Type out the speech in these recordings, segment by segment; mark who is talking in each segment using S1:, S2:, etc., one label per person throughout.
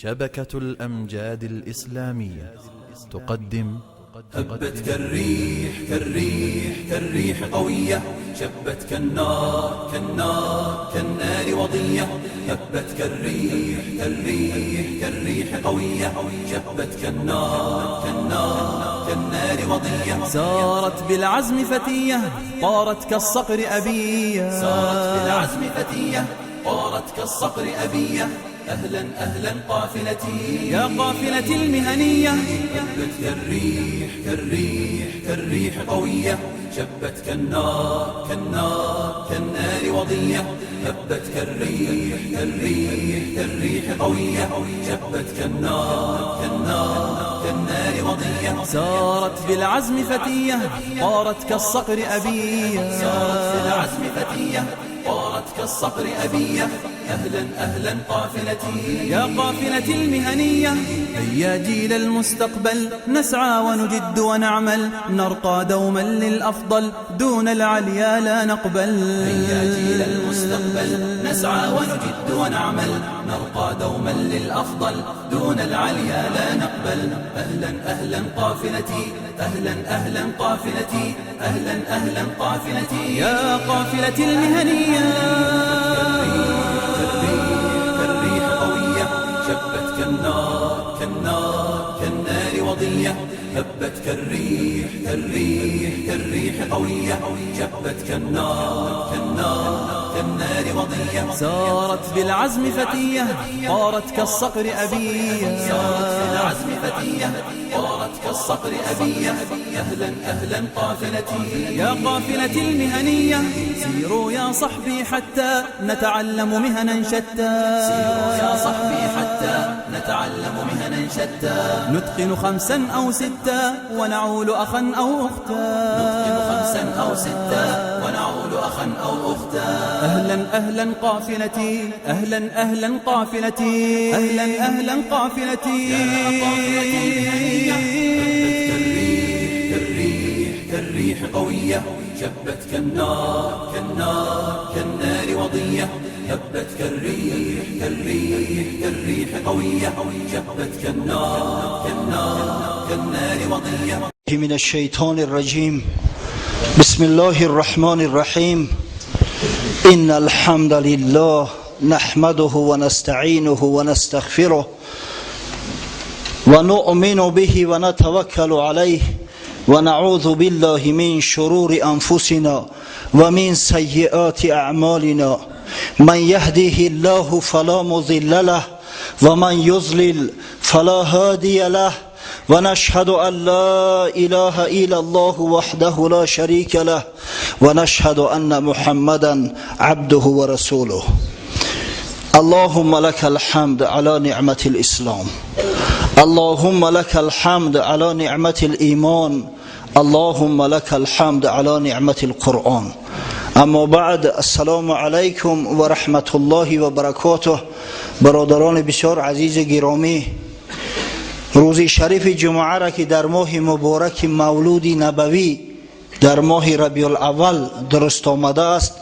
S1: شبكة الأمجاد الإسلامية تقدم.
S2: هبت كالريح كالريح كالريح قوية، شبت كالنار كالنار كالنار وضية. هبت كالريح كالريح كالريح قوية، شبت كالنار كالنار كالنار وضية.
S3: سارت بالعزم فتية، طارت كالصقر أبية.
S2: سارت بالعزم فتية، طارت كالصقر أبية. أهلا أهلا قافلتي،
S3: يا قافلتي المهنية.
S2: هبت كالريح كالريح كالريح قوية، شبت كالنار كالنار كالنار وضية. هبت كالريح كالريح كالريح قوية، شبت كالنار كالنار كالنار وضية.
S3: سارت بالعزم فتية، طارت كالصقر أبية.
S2: سارت في العزم فتية، طارت كالصقر أبية. أهلا أهلا قافلتي،
S3: يا قافلتي المهنية. هيا جيل المستقبل، نسعى ونجد ونعمل، نرقى دوما للأفضل، دون العليا لا نقبل.
S2: هيا جيل المستقبل، نسعى ونجد ونعمل، نرقى دوما للأفضل، دون العليا لا نقبل. أهلا أهلا قافلتي، أهلا أهلا قافلتي، أهلا أهلا قافلتي.
S3: يا قافلتي المهنية.
S2: كالريح كالريح قوية، شبت كالنار كالنار كالنار وضية. هبت كالريح كالريح كالريح قوية، شبت كالنار كالنار كالنار وضية.
S3: سارت بالعزم فتية، طارت كالصقر أبية.
S2: سارت في العزم فتية، طارت كالصقر أبية. أهلا أهلا قافلتي،
S3: يا قافلتي المهنية. سيروا يا صحبي حتى نتعلم مهنا شتى.
S2: سيروا يا صحبي حتى نتعلم مهنا شتى.
S3: نتقن خمسا أو ستا، ونعول أخا أو أختا.
S2: نتقن خمسا أو ستا، ونعول أخا أو أختا.
S3: أهلا أهلا قافلتي، أهلا أهلا قافلتي، أهلا أهلا قافلتي.
S2: يا قافلتي المهنية. هبت كالريح كالريح كالريح قوية، شبت كالنار كالنار كالنار وضية. هبت كالريح كالريح كالريح قوية، شبت كالنار كالنار كالنار وضية.
S4: من الشيطان الرجيم. بسم الله الرحمن الرحيم. إن الحمد لله نحمده ونستعينه ونستغفره ونؤمن به ونتوكل عليه ونعوذ بالله من شرور أنفسنا ومن سيئات أعمالنا. من يهده الله فلا مضل له ومن يضلل فلا هادي له. ونشهد أن لا إله إلا الله وحده لا شريك له ونشهد أن محمدا عبده ورسوله. اللهم لك الحمد على نعمة الإسلام، اللهم لك الحمد على نعمة الإيمان، اللهم لك الحمد على نعمة القرآن. أما بعد، السلام عليكم ورحمة الله وبركاته. برادران بسیار عزیز گرامی، روزی شریف جمعه را که در ماه مبارک مولود نبوی در ماه ربیع الاول درست آمده است،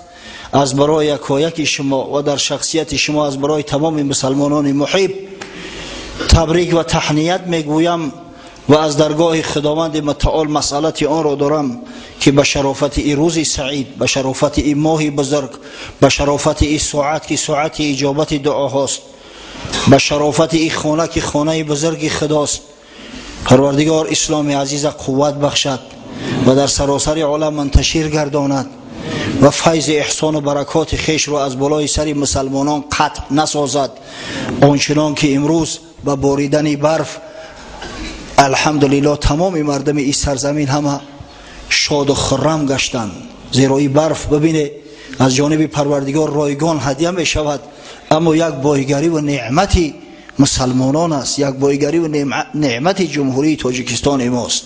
S4: از برای یکایک شما و در شخصیت شما از برای تمام مسلمانان محب تبریک و تهنیت میگویم و از درگاه خداوند متعال مسئلت آن را دارم که به شرافت این روز سعید، به شرافت این ماه بزرگ، به شرافت این ساعت که ساعت اجابت دعاهاست، به شرافت این خانه که خانه بزرگ خداست، پروردگار اسلام عزیز قوت بخشد و در سراسر عالم منتشر گرداند و فیض احسان و برکات خویش را از بالای سر مسلمانان قطع نسازد، آنچنان که امروز با باریدن برف الحمدلله تمام مردم این سرزمین همه شاد و خرم گشتند. زیرا این برف ببینه از جانب پروردگار رایگان هدیه می شود، اما یک بایگری و نعمتی مسلمانان است، یک بایگری و نعمت جمهوری تاجیکستان ماست.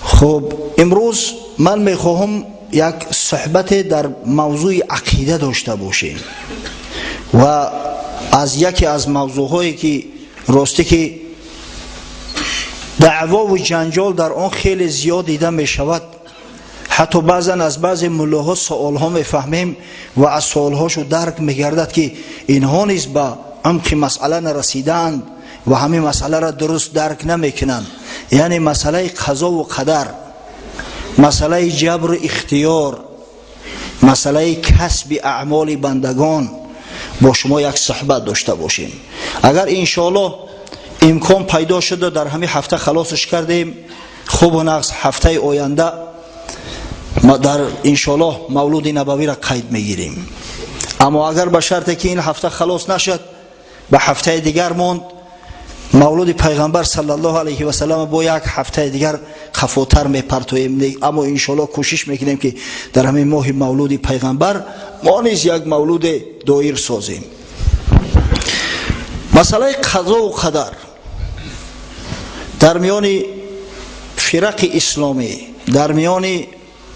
S4: خب امروز من میخواهم یک صحبت در موضوع عقیده داشته باشیم و از یکی از موضوعهایی که راستی که دعوا و جنجال در آن خیلی زیاد دیده می شود، حتی بعضا از بعضی ملاها سوالها میفهمیم و از سوالهاشو درک میگردد که اینها نیز به عمق مسئله نرسیدند و همین مسئله را درست درک نمیکنند. یعنی مسئله قضا و قدر، مسئله جبر اختیار، مسئله کسب اعمال بندگان با شما یک صحبت داشته باشیم. اگر انشاءالله امکان پیدا شده در همین هفته خلاصش کردیم، خوب و نقص هفته آینده ما در انشاءالله مولود نبوی را قید میگیریم. اما اگر به شرط که این هفته خلاص نشد، به هفته دیگر ماند، مولود پیغمبر صلی الله علیه و سلم با یک هفته دیگر خفوتر میپرتویم. اما انشاءالله کوشش میکنیم که در همین ماه مولود پیغمبر ما نیز یک مولود دایر سازیم. مسئله قضا و قدر در میان فرق اسلامی، در میان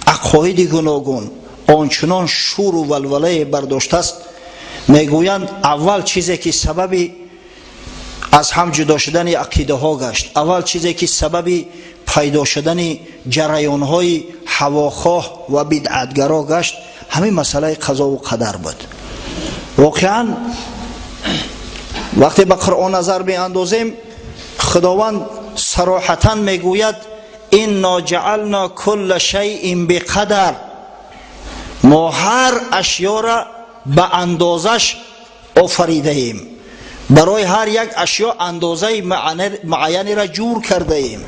S4: عقاید گوناگون آنچنان شور و ولوله برداشته است. میگویند اول چیزی که سبب از هم جدا شدن عقیده ها گشت، اول چیزی که سبب پیدا شدن جریان های هواخواه و بدعتگرا گشت، همین مسئله قضا و قدر بود. واقعا وقتی به قرآن نظر بیاندازیم، خداوند صراحتا میگوید انا جعلنا کل شیء بقدر، ما هر اشیا را به اندازش آفریده ایم، برای هر یک اشیا اندازه معینی را جور کرده ایم.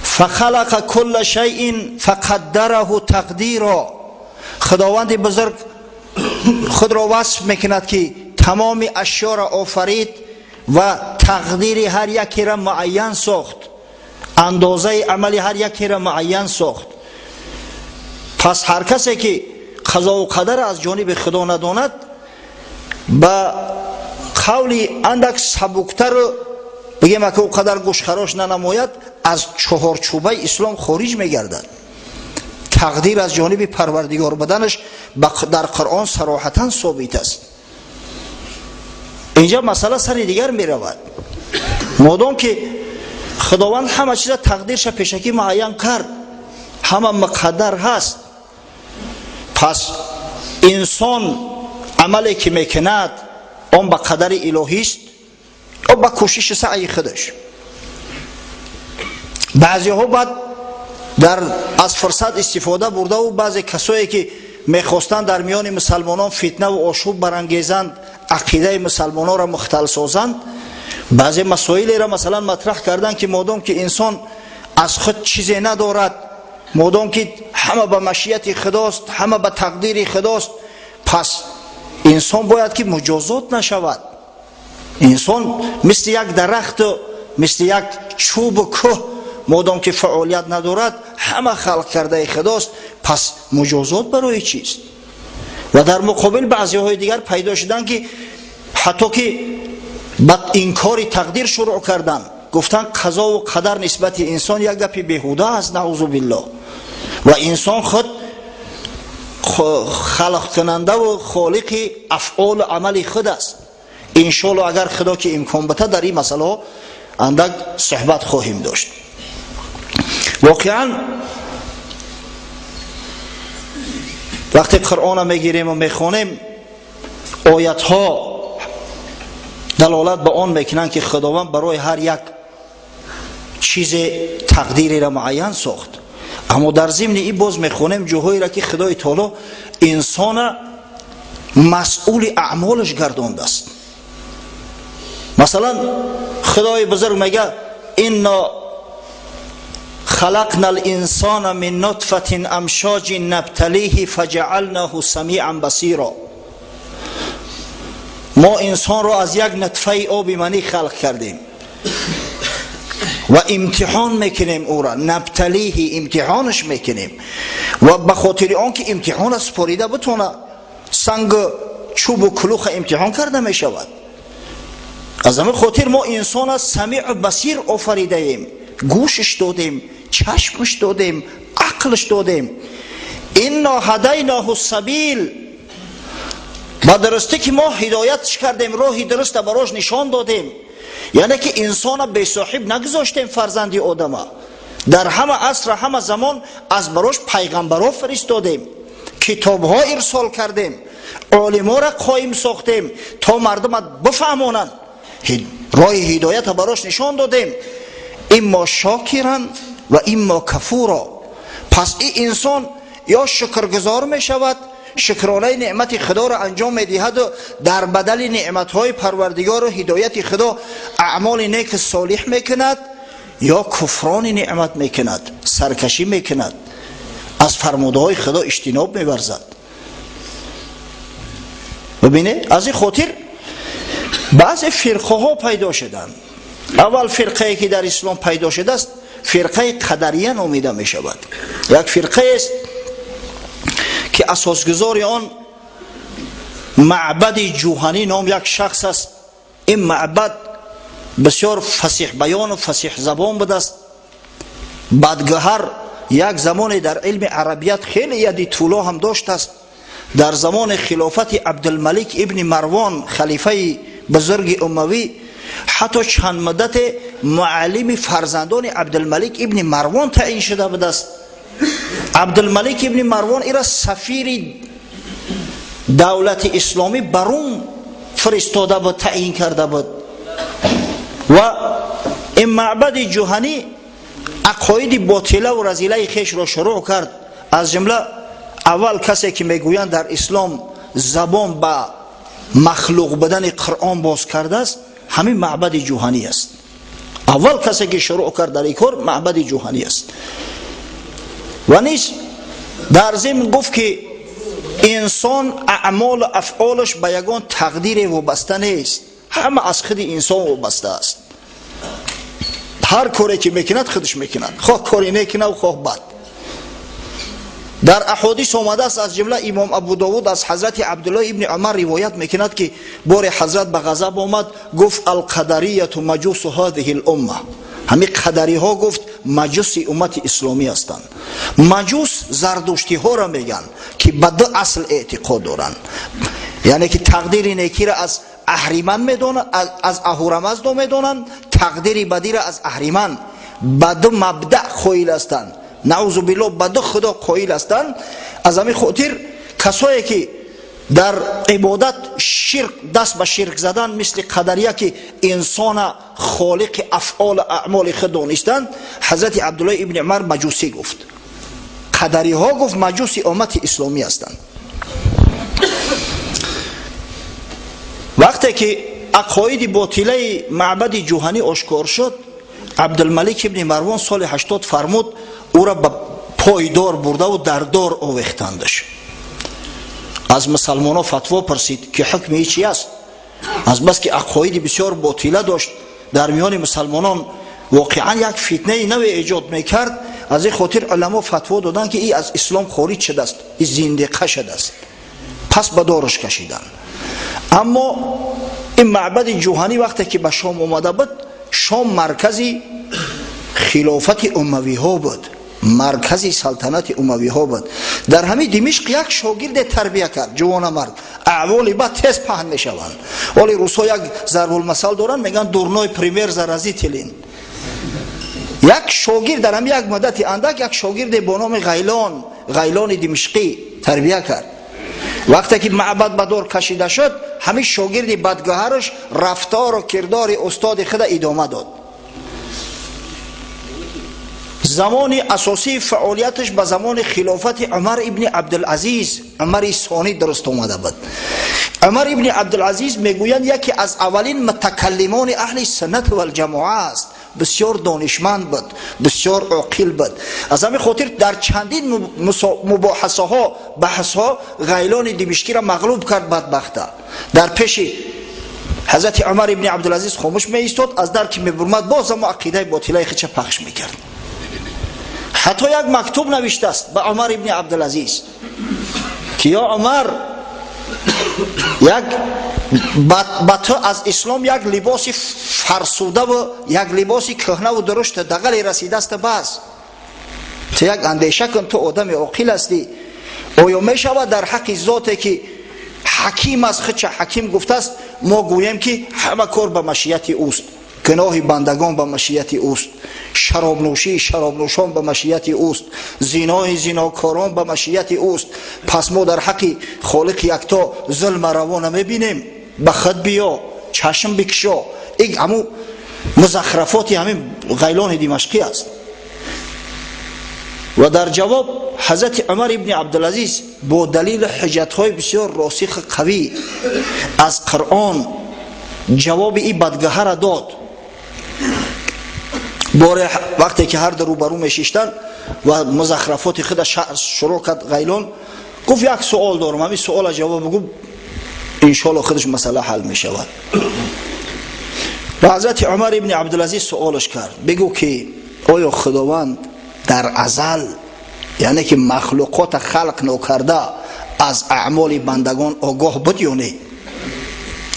S4: فخلق کل شیء فقدره تقدیرا، خداوند بزرگ خود را وصف میکند که تمام اشیا را آفرید و تقدیر هر یکی را معین ساخت، اندازه عمل هر یکی را معین ساخت. پس هر کسی که قضا و قدر از جانب خدا نداند، به قول اندک سبکتر بگیم که او قدر گوشخراش ننماید، از چهارچوبه اسلام خارج میگردد. تقدیر از جانب پروردگار بدنش در قرآن صراحتا ثابت است. اینجا مسئله سر دیگر می رود. مادام که خداوند همه چیز تقدیرش پیشکی معین کرد، همه مقدر هست، پس انسان عملی که میکند آن به قدر الهی است یا به کوشش سعی خودش. بعضی ها بعد در از فرصت استفاده برده و بعضی کسایی که میخواستند در میان مسلمانان فتنه و آشوب برانگیزند، عقیده مسلمانان را مختل سازند، بعضی مسائل را مثلا مطرح کردند که مادام که انسان از خود چیزی ندارد، مادام که همه به مشیت خداست، همه به تقدیر خداست، پس انسان باید که مجازات نشود. انسان مثل یک درخت و مثل یک چوب و کوه، مادام که فعالیت ندارد، همه خلق کرده خداست، پس مجازات برای چیست؟ و در مقابل بعضی های دیگر پیدا شدن که حتی که به انکار تقدیر شروع کردن، گفتن قضا و قدر نسبت انسان یک گپی بیهوده است، نعوذ بالله، و انسان خود خلق کننده و خالق افعال و عمل خود است. انشاءالله اگر خدا که امکان بده در این مسئله اندک صحبت خواهیم داشت. واقعا وقتی قرآن میگیریم و میخوانیم، آیت ها دلالت به آن میکنند که خداوند برای هر یک چیز تقدیری را معین ساخت. اما در ضمن این باز میخوانیم جاهایی را که خدای تعالی انسان مسئول اعمالش گردانده است. مثلا خدای بزرگ میگه انا خلقنا الانسان من نطفه امشاج نبتلیه فجعلناه سمیعا بصیرا. ما انسان را از یک نطفه آب منی خلق کردیم و امتحان میکنیم او را، نبتلیه، امتحانش میکنیم، و به خاطر آن که امتحان سپاریده بتونه، سنگ چوب و کلوخ امتحان کرده میشود. از همین خاطر ما انسان از سمیع و بصیر آفریده ایم، گوشش دادیم، چشمش دادیم، عقلش دادیم. انا هدیناه السبیل، با درستی که ما هدایتش کردیم، راهی درست براش نشان دادیم. یعنی که انسان بی صاحب نگذاشتیم، فرزندی آدمه در همه عصر همه زمان از براش پیغمبرا فرستادیم Китобҳо ирсол кардем, олиморо қоим сохтем, то мардумат бифаҳмонанд, роҳи ҳидоята барош нишон додем. Иммо шокиран ва иммо кафуро. Пас ин инсон ё шукргузор мешавад, шукронаи неъмати худоро анҷом медиҳаду дар бадали неъматҳои парвардигору ҳидояти худо аъмоли неки солиҳ мекунад, ё куфрони неъмат мекунад, саркашӣ мекунад, аз фармудаҳои худо иҷтиноб меварзад. Бибине, аз ин хотир баъзе фирқаҳо пайдо шуданд. Аввал фирқае ки дар ислом пайдо шудааст, фирқаи қадария номида мешавад. Як фирқаест ки асосгузори он Маъбади Ҷуҳанӣ ном як шахс аст. Ин Маъбад бисёр фасиҳбаёну фасиҳзабон будааст. Бадгаҳар як замоне дар илми арабият хеле яди тӯло ҳам доштааст. Дар замони хилофати Абдулмалик ибни Марвон, халифаи бузурги умавӣ, ҳатто чанд муддате муаллими фарзандони Абдулмалик ибни Марвон таъин шуда будааст. Абдулмалик ибни Марвон ира сафири давлати исломӣ ба Рум фиристода буд, таъин карда буд. Ва ин Маъбади Ҷуҳанӣ ақоиди ботилаву разилаи хешро шурӯъ кард. Аз ҷумла аввал касе ки мегӯянд дар ислом забон ба махлуқ будани Қуръон боз кардааст, ҳамин Маъбади Ҷуҳанӣ аст. Аввал касе ки шурӯъ кард дар ин кор, Маъбади Ҷуҳанӣ аст. Ва низ дар зимн гуфт, ки инсон аъмолу афъолаш ба ягон тақдире вобаста нест, ҳама аз худи инсон вобаста аст. Ҳар коре ки мекунад, худаш мекунад, хоҳ кори некунад, хоҳ бад. Дар аҳодис омадааст, аз ҷумла имом Абу Довуд аз ҳазрати Абдуллоҳ ибни Умар ривоят мекунад, ки боре ҳазрат ба ғазаб омад, гуфт: «Алқадарияту маҷусу ҳадиҳи лумма». Ҳамин қадариҳо, гуфт, маҷуси уммати исломӣ ҳастанд. Маҷус зардуштиҳоро мегӯянд, ки ба ду асл эътиқод доранд, яъне ки тақдири некиро аз Аҳриман медонанд, аз Аҳурамаздо медонанд, тақдири бадиро аз Аҳриман. Ба ду мабдаъ қоил ҳастанд, наъузу биллоҳ, ба ду худо қоил ҳастанд. Аз ҳамин хотир касое ки дар ибодат ширк, даст ба ширк задан, мисли қадария, ки инсона холиқи афъолу аъмоли худ донистанд, ҳазрати Абдуллоҳ ибни Умар маҷусӣ гуфт. Қадариҳо, гуфт, маҷуси уммати исломӣ ҳастанд. Вақте ки ақоиди ботилаи Маъбади Ҷуҳанӣ ошкор шуд, Абдулмалик ибни Марвон соли 80 фармуд, ӯро ба пойдор бурдаву дар дор овехтандаш. Аз мусалмонҳо фатво пурсид, ки ҳукми чи аст. Азбаски ақоиди бисёр ботила дошт, дар миёни мусалмонон воқеан як фитнаи наве эҷод мекард. Аз ин хотир уламо фатво доданд, ки и аз ислом хориҷ шудааст, и зиндиқа шудааст. Пас ба дораш кашиданд. Аммо ин Маъбади Ҷуҳанӣ вақте ки ба Шом омада буд, Шом маркази хилофати умавиҳо буд, маркази салтанати умавиҳо буд, дар ҳамин Димишқ як шогирде тарбия кард, ҷувонамард. Аъволи бад тез паҳн мешаванд. Оли русҳо як зарбулмасал доранд, мегӯянд: «Дурной пример заразителен». Як шогирд дар ҳамин як муддати андак як шогирде бо номи Ғайлон, Ғайлони Димишқӣ тарбия кард. Вақте ки Маъбад ба дор кашида шуд, ҳамин шогирди бадгӯҳараш рафтору кирдори устоди худа идома дод. Замони асосии фаъолияташ ба замони хилофати Умар ибни Абдулазиз, Умари Сонӣ дуруст омада буд. Умар ибни Абдулазиз, мегӯянд, яке аз аввалин мутакаллимони аҳли суннат валҷамоа аст. Бисёр донишманд буд, бисёр оқил буд. Аз ҳамин хотир дар чандин мубоҳасаҳо, баҳсҳо Ғайлони Димишкиро мағлуб кард. Бадбахта дар пеши ҳазрати Умар ибни Абдулазиз хомӯш меистод, аз дар ки мебурмад, боз ҳамо ақидаи ботилаи худша пахш мекард. Ҳатто як мактуб навиштааст ба Умар ибни Абдулазиз, ки ё Умар, як ба ту аз ислом як либоси фарсудаву як либоси кӯҳнаву дурушта дағале расидааста. Бас ту як андеша кун, ту одами оқил ҳастӣ. Оё мешавад дар ҳаққи зоте ки ҳаким аст, худша ҳаким гуфтааст, мо гӯем, ки ҳама кор ба машияти ӯст, ки Гуноҳи бандагон ба машияти ӯст, шаробнӯшии шаробнӯшон ба машияти ӯст, зинои зинокорон ба машияти ӯст. Пас мо дар ҳаққи холиқи якто зулма раво намебинем. Ба худ биё, чашм бикшо. Ин ҳамун музахрафоти ҳамин Ғайлони Димашқӣ аст. Ва дар ҷавоб ҳазрати Умар ибни Абдулазиз бо далели ҳуҷҷатҳои бисёр росих қавӣ аз Қуръон ҷавоби ин бадгаҳаро дод. Боре вақте ки ҳар ду рӯбарӯ мешиштанд ва музахрафоти худа шурӯъ кард Ғайлон, гуфт як суол дорам, ҳамин суола ҷавоб бигӯ, иншоалло худаш масъала ҳал мешавад. Ва ҳазрати Умар ибни Абдулазиз суолаш кард, бигӯ ки оё Худованд дар азал, яъне ки махлуқота халқ нокарда, аз аъмоли бандагон огоҳ буд ё не?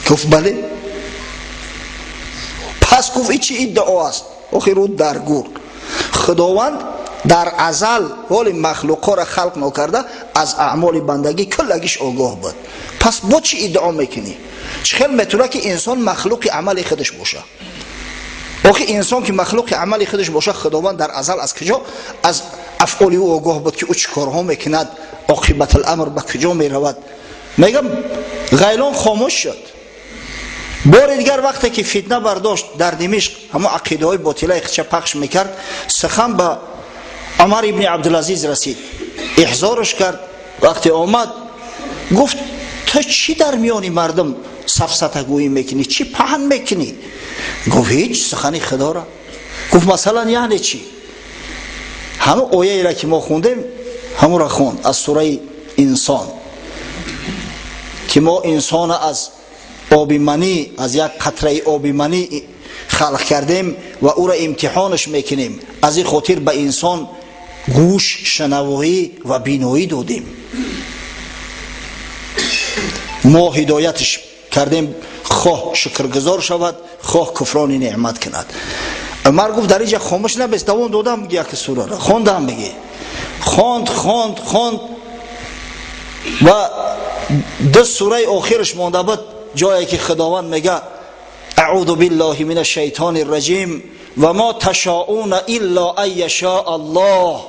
S4: Гуфт бале. Пас гуфт ин чӣ иддао аст? Охир ӯ дар гур. Худованд дар азал ҳоли махлуқҳоро халқ нокарда аз аъмоли бандагӣ куллагиш огоҳ буд. Пас бо чӣ иддао мекунӣ? Чӣ хел метавонад ки инсон махлуқи амали худаш бошад? Охи инсон ки махлуқи амали худаш бошад, Худованд дар азал аз куҷо аз афъоли ӯ огоҳ буд ки ӯ чӣ корҳо мекунад, оқибатуламр ба куҷо меравад? Мегам Ғайлон хомӯш шуд. Бори дигар вақте ки фитна бардошт дар Димишқ, ҳамон ақидаҳои ботилаи худша пахш мекард, сухан ба Умар ибни Абдулазиз расид, иҳзорш кард. Вақте омад гуфт ту чӣ дар миёни мардум сафсатагӯӣ мекунӣ, чӣ паҳн мекунӣ? Гуфт ҳеҷ, сухани Худоро. Гуфт масалан яъне чӣ? Ҳамон ояеро ки мо хондем ҳамонро хонд аз сураи Инсон, ки мо инсона аз оби манӣ, аз як қатраи оби манӣ халқ кардем ва ӯро имтиҳонаш мекунем. Аз ин хотир ба инсон гӯш, шунавоӣ ва биноӣ додем. Мо ҳидоятш кардем, хоҳ шукргузор шавад, хоҳ куфрони неъмат кунад. Умар гуфт дар инҷа хомӯш набес, давом додам биги як сураро хондам биги. Хонд, хонд, хонд ва ду сураи охираш монда буд, ҷое ки Худованд мега аъузу биллаҳи мин ашшайтони рраҷим ва мо ташоуна илла ан яшаа аллоҳ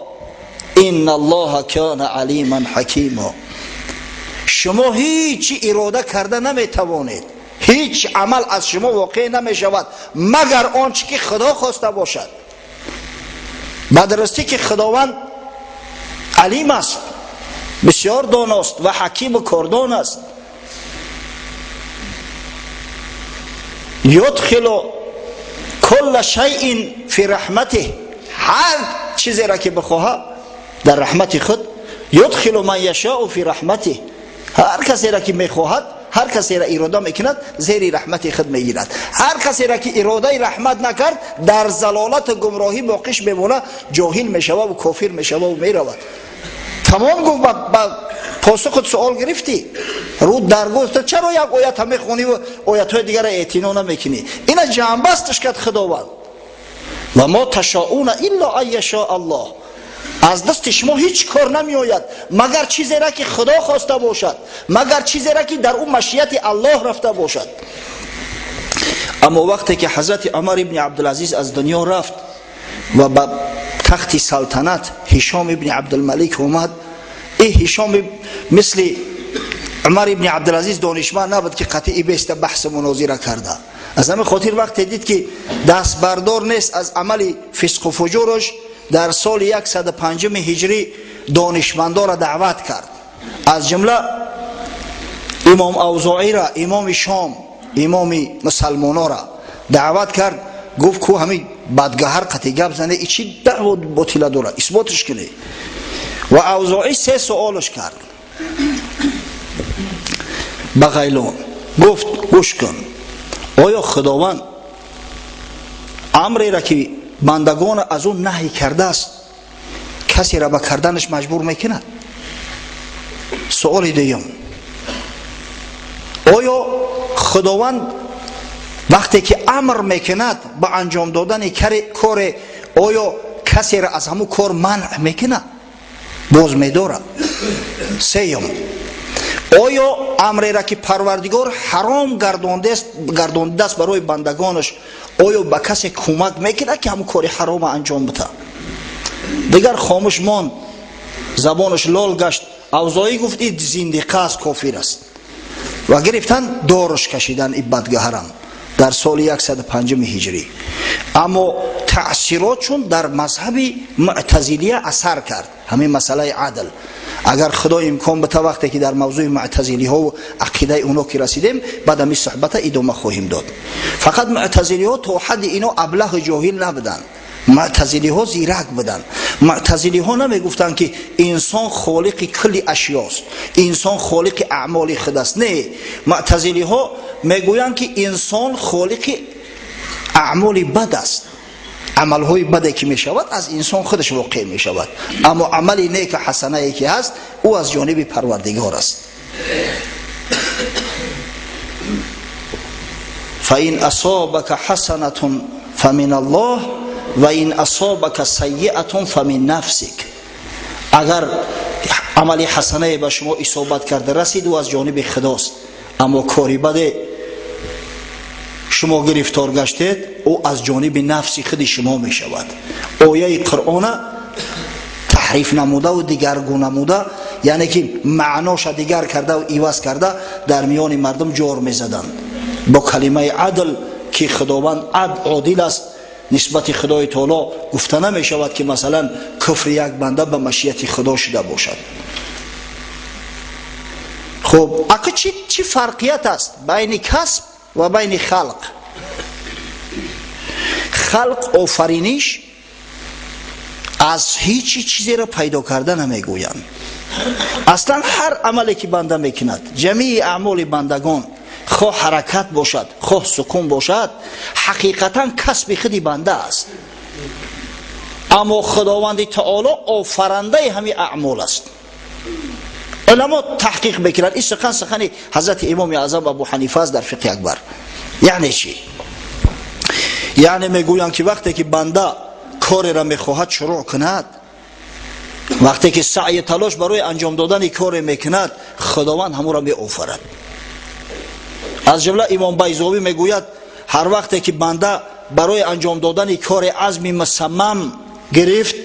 S4: инна аллоҳа кана алиман ҳакима. Шумо ҳеҷ ирода карда наметавонед, ҳеҷ амал аз шумо воқеъ намешавад магар он чӣ ки Худо хоста бошад. Ба дурустӣ ки Худованд алим аст, бисёр доност ва ҳакиму кордон аст. Юдхилу кулла шайъин фи раҳматиҳ, ҳар чизеро ки бихоҳад дар раҳмати худ. Юдхилу ман яшоу фи раҳматиҳ, ҳар касеро ки мехоҳад, ҳар касеро ирода мекунад зери раҳмати худ мегирад. Ҳар касеро ки иродаи раҳмат накард дар залолату гумроҳӣ боқиш мемонад, ҷоҳил мешавад ва кофир мешавад ва меравад. Тамом гуфт ба посухат суол гирифтӣ. Рӯ дар гуфт чаро як оят ҳам мехонӣ ва оятҳои дигарро эътино намекунӣ? Ина ҷамъбасташ кард Худованд. Ва мо ташоуна илла ан яшоа Аллоҳ, аз дасти шумо ҳеҷ кор намеояд магар чизеро ки Худо хоста бошад, магар чизеро ки дар ӯ машияти Аллоҳ рафта бошад. Аммо вақте ки ҳазрати Умар ибни Абдулазиз аз дунё рафт ва ба тахти салтанат Ҳишом ибни Абдулмалик омад, ин Ҳишом мисли Умар ибни Абдулазиз донишманд набуд ки қатъи беста баҳсу мунозира карда. Аз ҳамин хотир вақте дид ки дастбардор нест аз амали фисқу фуҷураш, дар соли 105 ҳиҷрӣ донишмандоро даъват кард, аз ҷумла имом Авзоиро, имоми Шом, имоми мусалмонора даъват кард. Гуфт ку ҳамин бадгаҳар қатъи гап зане, и чӣ даъво ботила дорад, исботиш кунед. Ва Авзоӣ се суолаш кард ба Ғайлон. Гуфт гӯш кун, оё Худованд амреро ки бандагон аз ӯ наҳй кардааст касеро ба карданаш маҷбур мекунад? Суоли дуюм, оё Худованд вақте ки амр мекунад ба анҷом додани коре, оё касеро аз ҳамун кор манъ мекунад, боз медорад? Сеюм, Оё амреро ки Парвардигор ҳаром гардондааст барои бандагонаш, оё ба касе кӯмак мекунад ки ҳамон кори ҳарома анҷом бида? Дигар хомӯш монд, забонаш лол гашт. Авзоӣ гуфт ин зиндиқа аст, кофир аст. Ва гирифтан дорш кашидан ин бадгаҳарам дар соли 105 ҳиҷрӣ. Аммо таъсирот чун дар мазҳаби муътазилия асар кард ҳамин масъалаи адл. Агар Худо имкон бита, вақте ки дар мавзӯи муътазилиҳо ва ақидаи оно ки расидем, баъд ҳамин суҳбата идома хоҳем дод. Фақат муътазилиҳо то ҳадди ино аблаҳу ҷоҳил набуданд. Муътазилиҳо зирак буданд. Муътазилиҳо намегуфтанд ки инсон холиқи кулли ашёст, инсон холиқи аъмоли худ аст. Не, муътазилиҳо мегӯянд ки инсон холиқи аъмоли бад аст. Амалҳои баде ки мешавад аз инсон худаш воқеъ мешавад, аммо амали неку ҳасанае ки ҳаст ӯ аз ҷониби Парвардигор аст. فإن أصابك حسنة فمن الله وإن أصابك سيئة فمن نفسك. Агар амали ҳасанае ба шумо исобат карда расид, ӯ аз ҷониби Худост, аммо кори баде шумо гирифтор гаштед, ӯ аз ҷониби нафси худи шумо мешавад. Ояи Қуръона таҳриф намудаву дигаргун намуда, яъне ки маъноша дигар кардаву иваз карда дар миёни мардум ҷор мезаданд бо калимаи адл, ки Худованд одил аст. Нисбати Худои Таоло гуфта намешавад ки масалан куфри як банда ба машияти Худо шуда бошад. Хуб, ака чӣ фарқият аст байни касб ва байни халқ? Халқ офариниш аз ҳеҷ чизеро пайдо карда намегӯянд. Аслан ҳар амале ки банда мекунад, ҷамии аъмоли бандагон, хоҳ ҳаракат бошад, хоҳ сукун бошад, ҳақиқатан касби худи банда аст. Аммо Худованди Таоло офарандаи ҳамин аъмол аст. Уламо таҳқиқ мекунанд. Ин сухан сухани ҳазрати Имоми Аъзам Абу Ҳанифа аст дар фиқҳи акбар. Яъне чӣ? Яъне мегӯянд ки вақте ки банда кореро мехоҳад шурӯъ кунад, вақте ки саъю талош барои анҷом додани коре мекунад, Худованд ҳамонро меофарад. Аз ҷумла Имом Байзовӣ мегӯяд ҳар вақте ки банда барои анҷом додани кори азми мусаммам гирифт,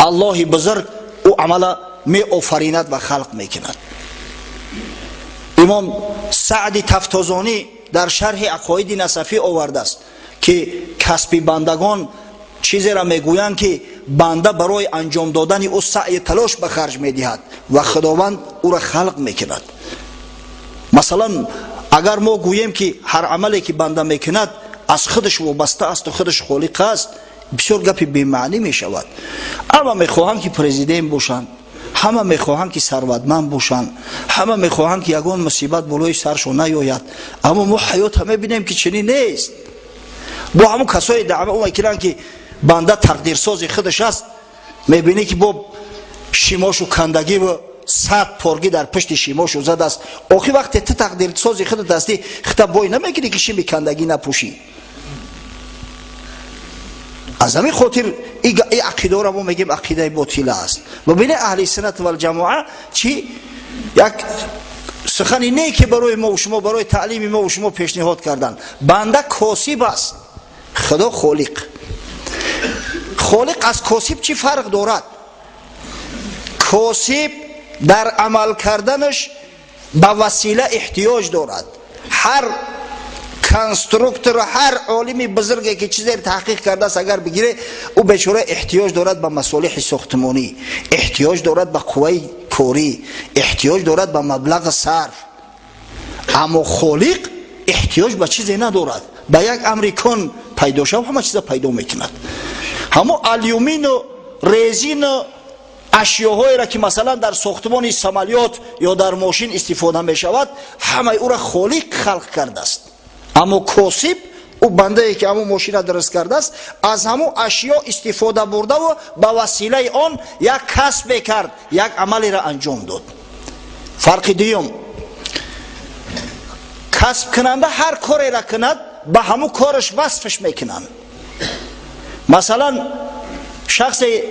S4: Аллоҳи бузург ӯ амала меофаринад ва халқ мекунад. Имом Саъди Тафтозонӣ дар шарҳи Ақоиди Насафӣ овардааст ки касби бандагон чизеро мегӯянд ки банда барои анҷом додани ӯ саъю талош ба харҷ медиҳад ва Худованд ӯро халқ мекунад. Масалан, агар мо гӯем ки ҳар амале ки банда мекунад аз худаш вобаста аст ва худаш холиқ аст, бисёр гапи бемаънӣ мешавад. Ҳама мехоҳанд ки президент бошанд, ҳама мехоҳанд ки сарватманд бошанд, ҳама мехоҳанд ки ягон мусибат болои саршон наёяд. Аммо мо ҳаёта мебинем ки чунин нест. Бо ҳамон касое даъво мекунанд ки банда тақдирсози худаш аст, мебинӣ ки бо шимошу кандагиву сад поргӣ дар пушти шимошу задааст. Охи вақте ту тақдирсози худат ҳастӣ, хита бой намекунӣ ки шими кандагӣ напӯшӣ. Аз ҳамин хотир ин ақидаро мо мегӯем ақидаи ботила аст. Бибинед, аҳли суннат валҷамоа чӣ як сухани неке барои мо шумо, барои таълими мо шумо пешниҳод карданд. Банда косиб аст, Худо холиқ. Холиқ аз косиб чӣ фарқ дорад? Косиб дар амал карданаш ба васила эҳтиёҷ дорад. Ҳар конструктор, ҳар олими бузурге ки чизе таҳқиқ кардааст, агар бигире, ӯ бечора эҳтиёҷ дорад ба масолиҳи сохтмонӣ, эҳтиёҷ дорад ба қувваи корӣ, эҳтиёҷ дорад ба маблағи сарф. Аммо холиқ эҳтиёҷ ба чизе надорад. Ба як амри кун пайдо шав, ҳама чиза пайдо мекунад. Ҳамо алюмину резину ашёҳоеро ки масалан дар сохтмони самолёт ё дар мошин истифода мешавад, ҳамаи ӯро холиқ халқ кардааст. Аммо косиб, ӯ бандае ки ҳамон мошина дуруст кардааст, аз ҳамон ашё истифода бурдаву ба василаи он як касбе кард, як амалеро анҷом дод. Фарқи дуюм, касбкунанда ҳар кореро кунад, ба ҳамон кораш васфаш мекунанд. Масалан, шахсе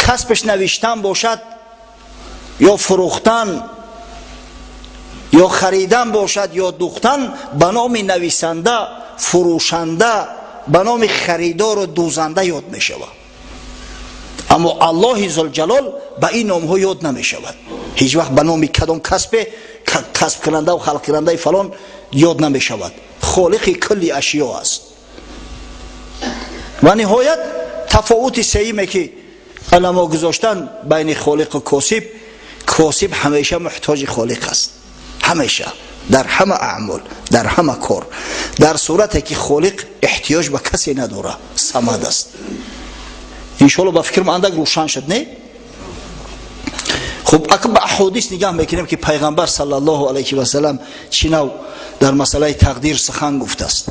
S4: касбаш навиштан бошад ё фурӯхтан Ё харидан бошад, ё духтан, ба номи нависанда, фурӯшанда, ба номи харидору дӯзанда ёд мешавад. Аммо Аллоҳи зулҷалол ба ин номҳо ёд намешавад. Ҳеҷ вақт ба номи кадом касбе, касбкунанда ва халқкунандаи фалон ёд намешавад. Холиқи кулли ашё аст. Ва ниҳоят тафовути сеюме ки уламо гузоштанд байни холиқу косиб, косиб ҳамеша муҳтоҷи холиқ аст, ҳамеша, дар ҳама аъмол, дар ҳама кор, дар сурате ки холиқ эҳтиёҷ ба касе надорад, самад аст. Иншоалло ба фикрам андак рӯшан шуд, не? Хуб, акн ба аҳодис нигоҳ мекунем ки пайғамбар саллаллоҳу алайҳи васалам чӣ нав дар масъалаи тақдир сухан гуфтааст.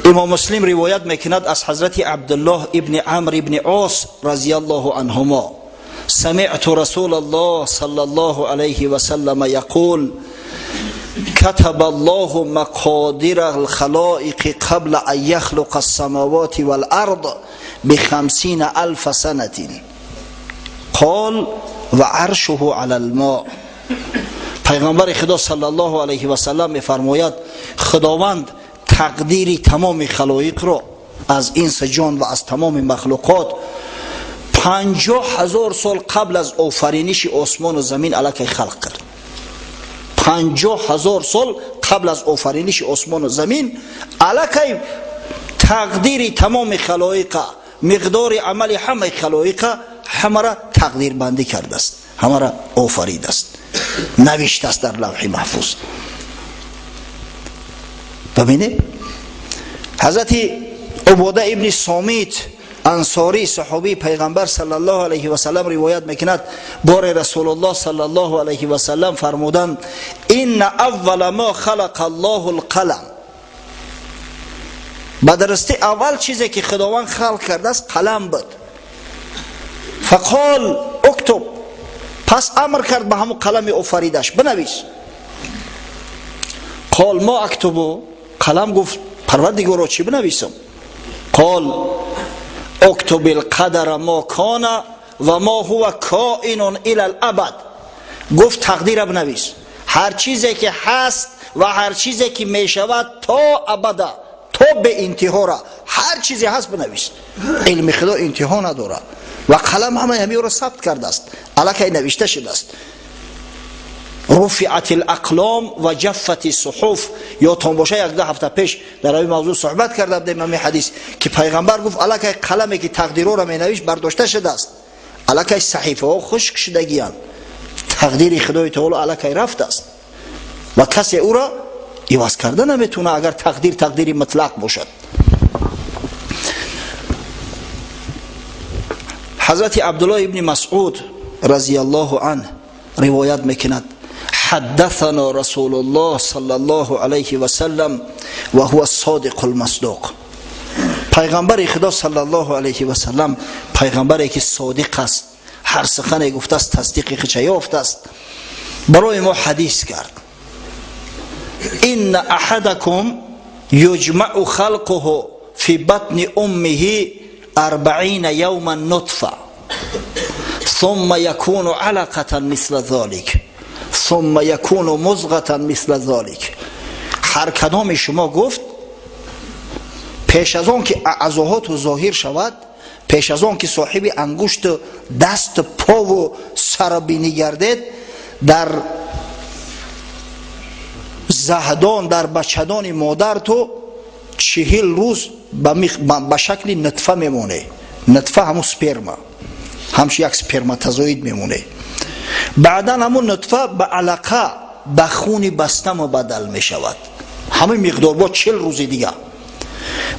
S4: Имом Муслим ривоят мекунад аз ҳазрати Абдуллоҳ ибни Амр ибни Ос разияллоҳу анҳумо: سمعت رسول الله صلى الله عليه وسلم يقول: كتب الله مقادير الخلائق قبل أن يخلق السماوات والأرض ب50 ألف سنة. قال: وعرشه على الماء. Пайғамбари Худо саллаллоҳу алайҳи васаллам мефармояд: Худованд тақдири тамоми халоиқро аз инси ҷон ва аз тамоми махлуқот 50 000 сол қабл аз офариниши осмону замин аллакай халқ кард. 50 000 сол қабл аз офариниши осмону замин аллакай тақдири тамоми халоиқа, миқдори амали ҳамаи халоиқа, ҳамара тақдирбандӣ кардааст, ҳамара офаридааст, навиштааст дар лавҳи маҳфуз. Бибинед, ҳазрати Убода ибни Сомит Ансорӣ, саҳобии пайғамбар саллаллоҳу алайҳи васаллам, ривоят мекунад: боре Расулуллоҳ саллаллоҳу алайҳи васаллам фармуданд: إن أول ما خلق الله القلم. Ба дурустӣ, аввал чизе ки Худованд халқ кардааст, қалам буд. فقال اكتب. Пас амр кард ба ҳамун қалами офаридаш: бинавис. قال: ما أكتب؟ Қалам гуфт: Парвардигоро, чӣ бинависам? قال: اكتب القدر ما كان وما هو كائن إلى الأبد. Гуфт: тақдира бинавис, ҳар чизе ки ҳаст ва ҳар чизе ки мешавад то абада, то беинтиҳора, ҳар чизе ҳаст, бинавис. Илми Худо интиҳо надорад ва қалам ҳамаи ҳамиро сабт кардааст, аллакай навишта шудааст. رفعت الأقلام وجفت الصحف. Ёдтон боша, як-ду ҳафта пеш дар ҳамин мавзӯъ суҳбат карда будем, ҳамин ҳадис ки пайғамбар гуфт: аллакай қаламе ки тақдирҳоро менавишт, бардошта шудааст, аллакай саҳифаҳо хушк шудагиянд, тақдири Худои таоло аллакай рафтааст ва касе ӯро иваз карда наметавонад, агар тақдир тақдири мутлақ бошад. Ҳазрати Абдуллоҳ ибни Масъуд разияллоҳу анҳ ривоят мекунад: حدثنا رسول الله صلى الله عليه وسلم وهو الصادق المصدوق. Пайғамбари Худо саллаллоҳу алайҳи васаллам, пайғамбаре ки содиқ аст, ҳар сухане гуфтааст, тасдиқи худша ёфтааст, барои мо ҳадис кард: إن أحدكم يجمع خلقه في بطن أمه 40 يوما نطفة، ثم يكون علقة مثل ذلك، ثم يكون مضغة مثل ذلك. Ҳар кадоми шумо, гуфт, пеш аз он ки аъзоҳоту зоҳир шавад, пеш аз он ки соҳиби ангушту дасту пову сару бинӣ гардед, дар заҳдон, дар бачадони модарту 40 рӯз ба шакли нутфа мемонед. Нутфа ҳамун сперма, ҳамчун як сперматозоид мемонед. Баъдан ҳамун нутфа ба алақа, ба хуни баста мубаддал мешавад, ҳамин миқдор бо 40 рӯзи дигар.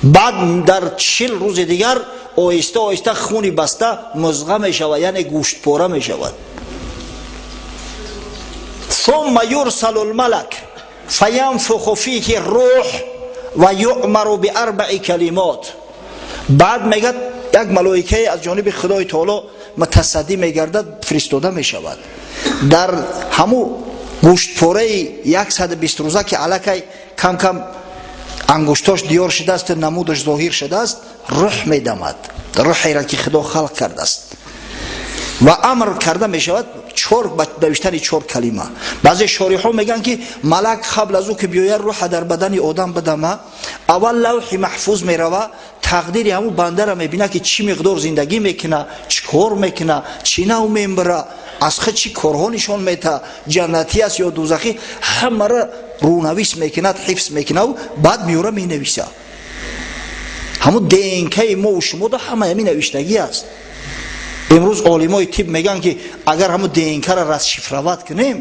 S4: Баъд дар 40 рӯзи дигар оҳиста оҳиста хуни баста музға мешавад, яъне гӯштпора мешавад. ثم يرسل الملك فينفخ فيه الروح ويؤمر بأربع كلمات. Баъд мегӯяд, як малоикае аз ҷониби Худои таоло мутасаддӣ мегардад, фиристода мешавад. Дар ҳамун гӯштпораи 120 рӯза ки аллакай кам кам ангуштош диёр шудааст, намудаш зоҳир шудааст, рӯҳ медамад, рӯҳеро ки Худо халқ кардааст, ва амр карда мешавад. Чор навиштани чор калима. Баъзе шориҳо мегӯянд, ки малак қабл аз ӯ ки биёяд рӯҳа дар бадани одам бидама, аввал лавҳи маҳфуз мерава, тақдири ҳамун бандара мебина, ки чӣ миқдор зиндагӣ мекуна, чӣ кор мекуна, чӣ нав мембира, аз худ чӣ корҳо нишон мета, ҷаннатӣ аст ё дӯзахӣ, ҳамаро рӯнавис мекунад, ҳифз мекунаву баъд меёра менависа. Ҳамун ДНК-и мо шумо да ҳама ҳамин навиштагӣ аст. Имрӯз олимои тиб мегӯянд, ки агар ҳамун ДНК-ро расшифровать кунем,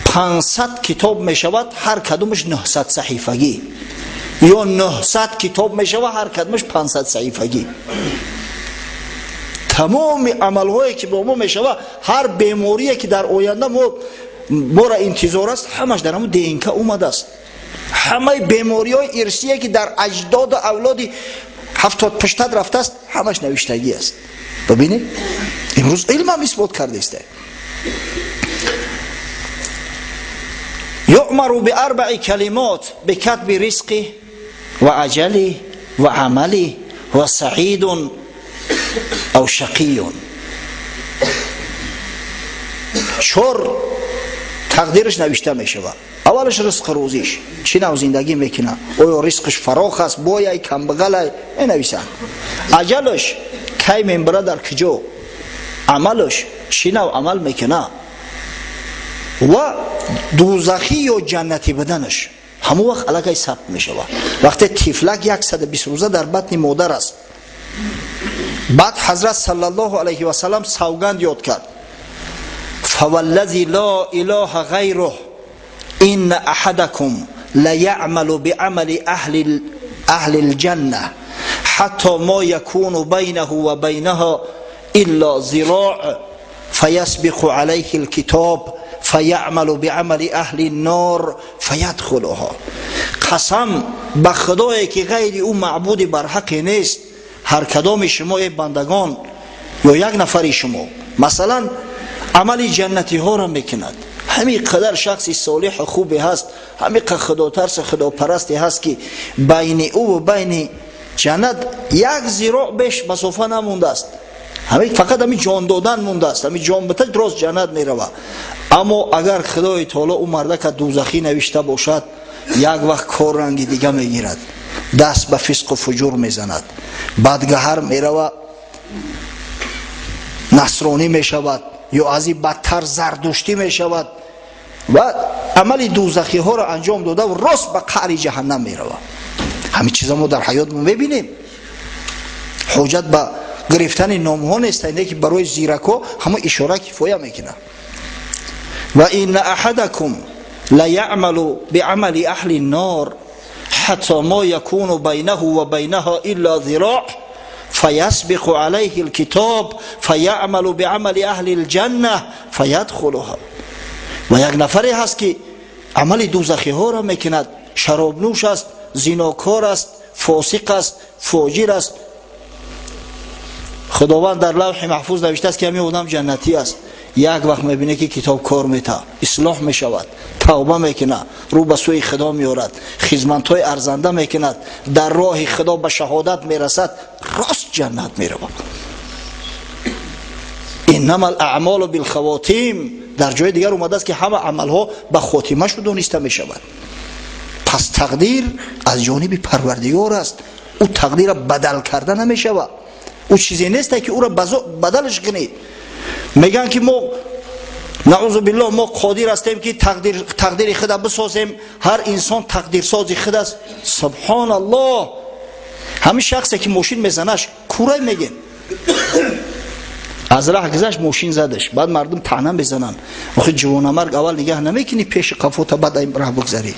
S4: 500 китоб мешавад, ҳар кадомаш 900 саҳифагӣ, ё 900 китоб мешавад, ҳар кадомаш 500 саҳифагӣ. Тамоми амалҳое ки бо мо мешавад, ҳар беморие ки дар оянда моро интизор аст, ҳамаш дар ҳамун ДНК омадааст. Ҳамаи бемориҳои ирсие ки дар аҷдоду авлоди 70 пуштат рафтааст, ҳамаш навиштагӣ аст. Бибинед, имрӯз илмам исбот кардааст. يؤمر بأربع كلمات بكتب رزقه وأجله وعمله وسعيد أو شقي. Чор тақдираш навишта мешавад. Аввалаш ризқ рӯзиш, чӣ нав зиндагӣ мекунад, оё ризқиш фарох аст, бояй, камбағалай, менависанд. Аҷалаш кай мембара, дар куҷо, амалаш чӣ нав амал мекунад ва дӯзахӣ ё ҷаннатӣ буданаш ҳамон вақт аллакай сабт мешавад. Вақте тифлак 120 рӯза дар батни модар аст, баъд ҳазрат саллаллоҳу алайҳи васаллам савганд ёд кард: фаваллази ло илоҳа ғайруҳ инна аҳадакум лаяъмалу биамали аҳли лҷанна ҳатто мо якуну байнаҳу ва байнаҳо илла зироъ фаясбиқу алайҳи лкитоб фаяъмалу биамали аҳли ннор фаядхулуҳо. Қасам ба худое ки ғайри ӯ маъбуди барҳақе нест, ҳар кадоми шумо, эй бандагон, ё як нафари шумо масалан амали ҷаннатиҳоро мекунад, ҳамин қадар шахси солиҳу хубе ҳаст, ҳамин қадар худотарсу худопарасте ҳаст, ки байни ӯ ва байни ҷаннат як зироъ беш масофа намондааст, ҳамин фақат ҳамин ҷон додан мондааст, ҳамин ҷон бита рост ҷаннат мерава. Аммо агар худои таоло ӯ мардака дӯзахӣ навишта бошад, як вақт кор ранги дига мегирад, даст ба фисқу фуҷур мезанад, бадгаҳар мерава, насронӣ мешавад ё аз ин бадтар зардуштӣ мешавад ва амали дӯзахиҳоро анҷом дода рост ба қаъри ҷаҳаннам мерава. Ҳамин чиза мо дар ҳаёт мебинем. Ҳоҷат ба гирифтани номҳо нест, ине ки барои зиракҳо ҳамон ишора кифоя мекунад. Ва инна аҳадакум лаяъмалу биамали аҳли ннор ҳатто мо якуну байнаҳу ва байнаҳо илла зироъ фаясбиқу алайҳи лкитоб фаяъмалу биамали аҳли лҷанна фаядхулуҳа. Ва як нафаре ҳаст, ки амали дӯзахиҳоро мекунад, шаробнӯш аст, зинокор аст, фосиқ аст, фоҷир аст. Худованд дар лавҳи маҳфуз навиштааст, ки ҳамин одам ҷаннатӣ аст. Як вақт мебине, ки китоб кор мета, ислоҳ мешавад, тавба мекунад, рӯ ба сӯи худо меорад, хизматҳои арзанда мекунад, дар роҳи худо ба шаҳодат мерасад, рост ҷаннат меравад. Иннама алъамолу билхавотим. Дар ҷои дигар омадааст, ки ҳама амалҳо ба хотимашу дониста мешавад. Пас тақдир аз ҷониби парвардигор аст, ӯ тақдирро бадал карда намешавад. Ӯ чизе нест, ки ӯро бадалаш кунед. Мегӯянд, ки мо, наъузу биллоҳ, мо қодир ҳастем, ки тақдири худа бисозем, ҳар инсон тақдирсози худ аст. Субҳоналлоҳ! Ҳамин шахсе ки мошин мезанаш курай мегӯен, аз раҳ гузашт, мошин задаш, баъд мардум таъна мезананд: охи ҷавонамарг, аввал нигаҳ намекунӣ пеши қафота, баъд ин раҳ бигзарӣ?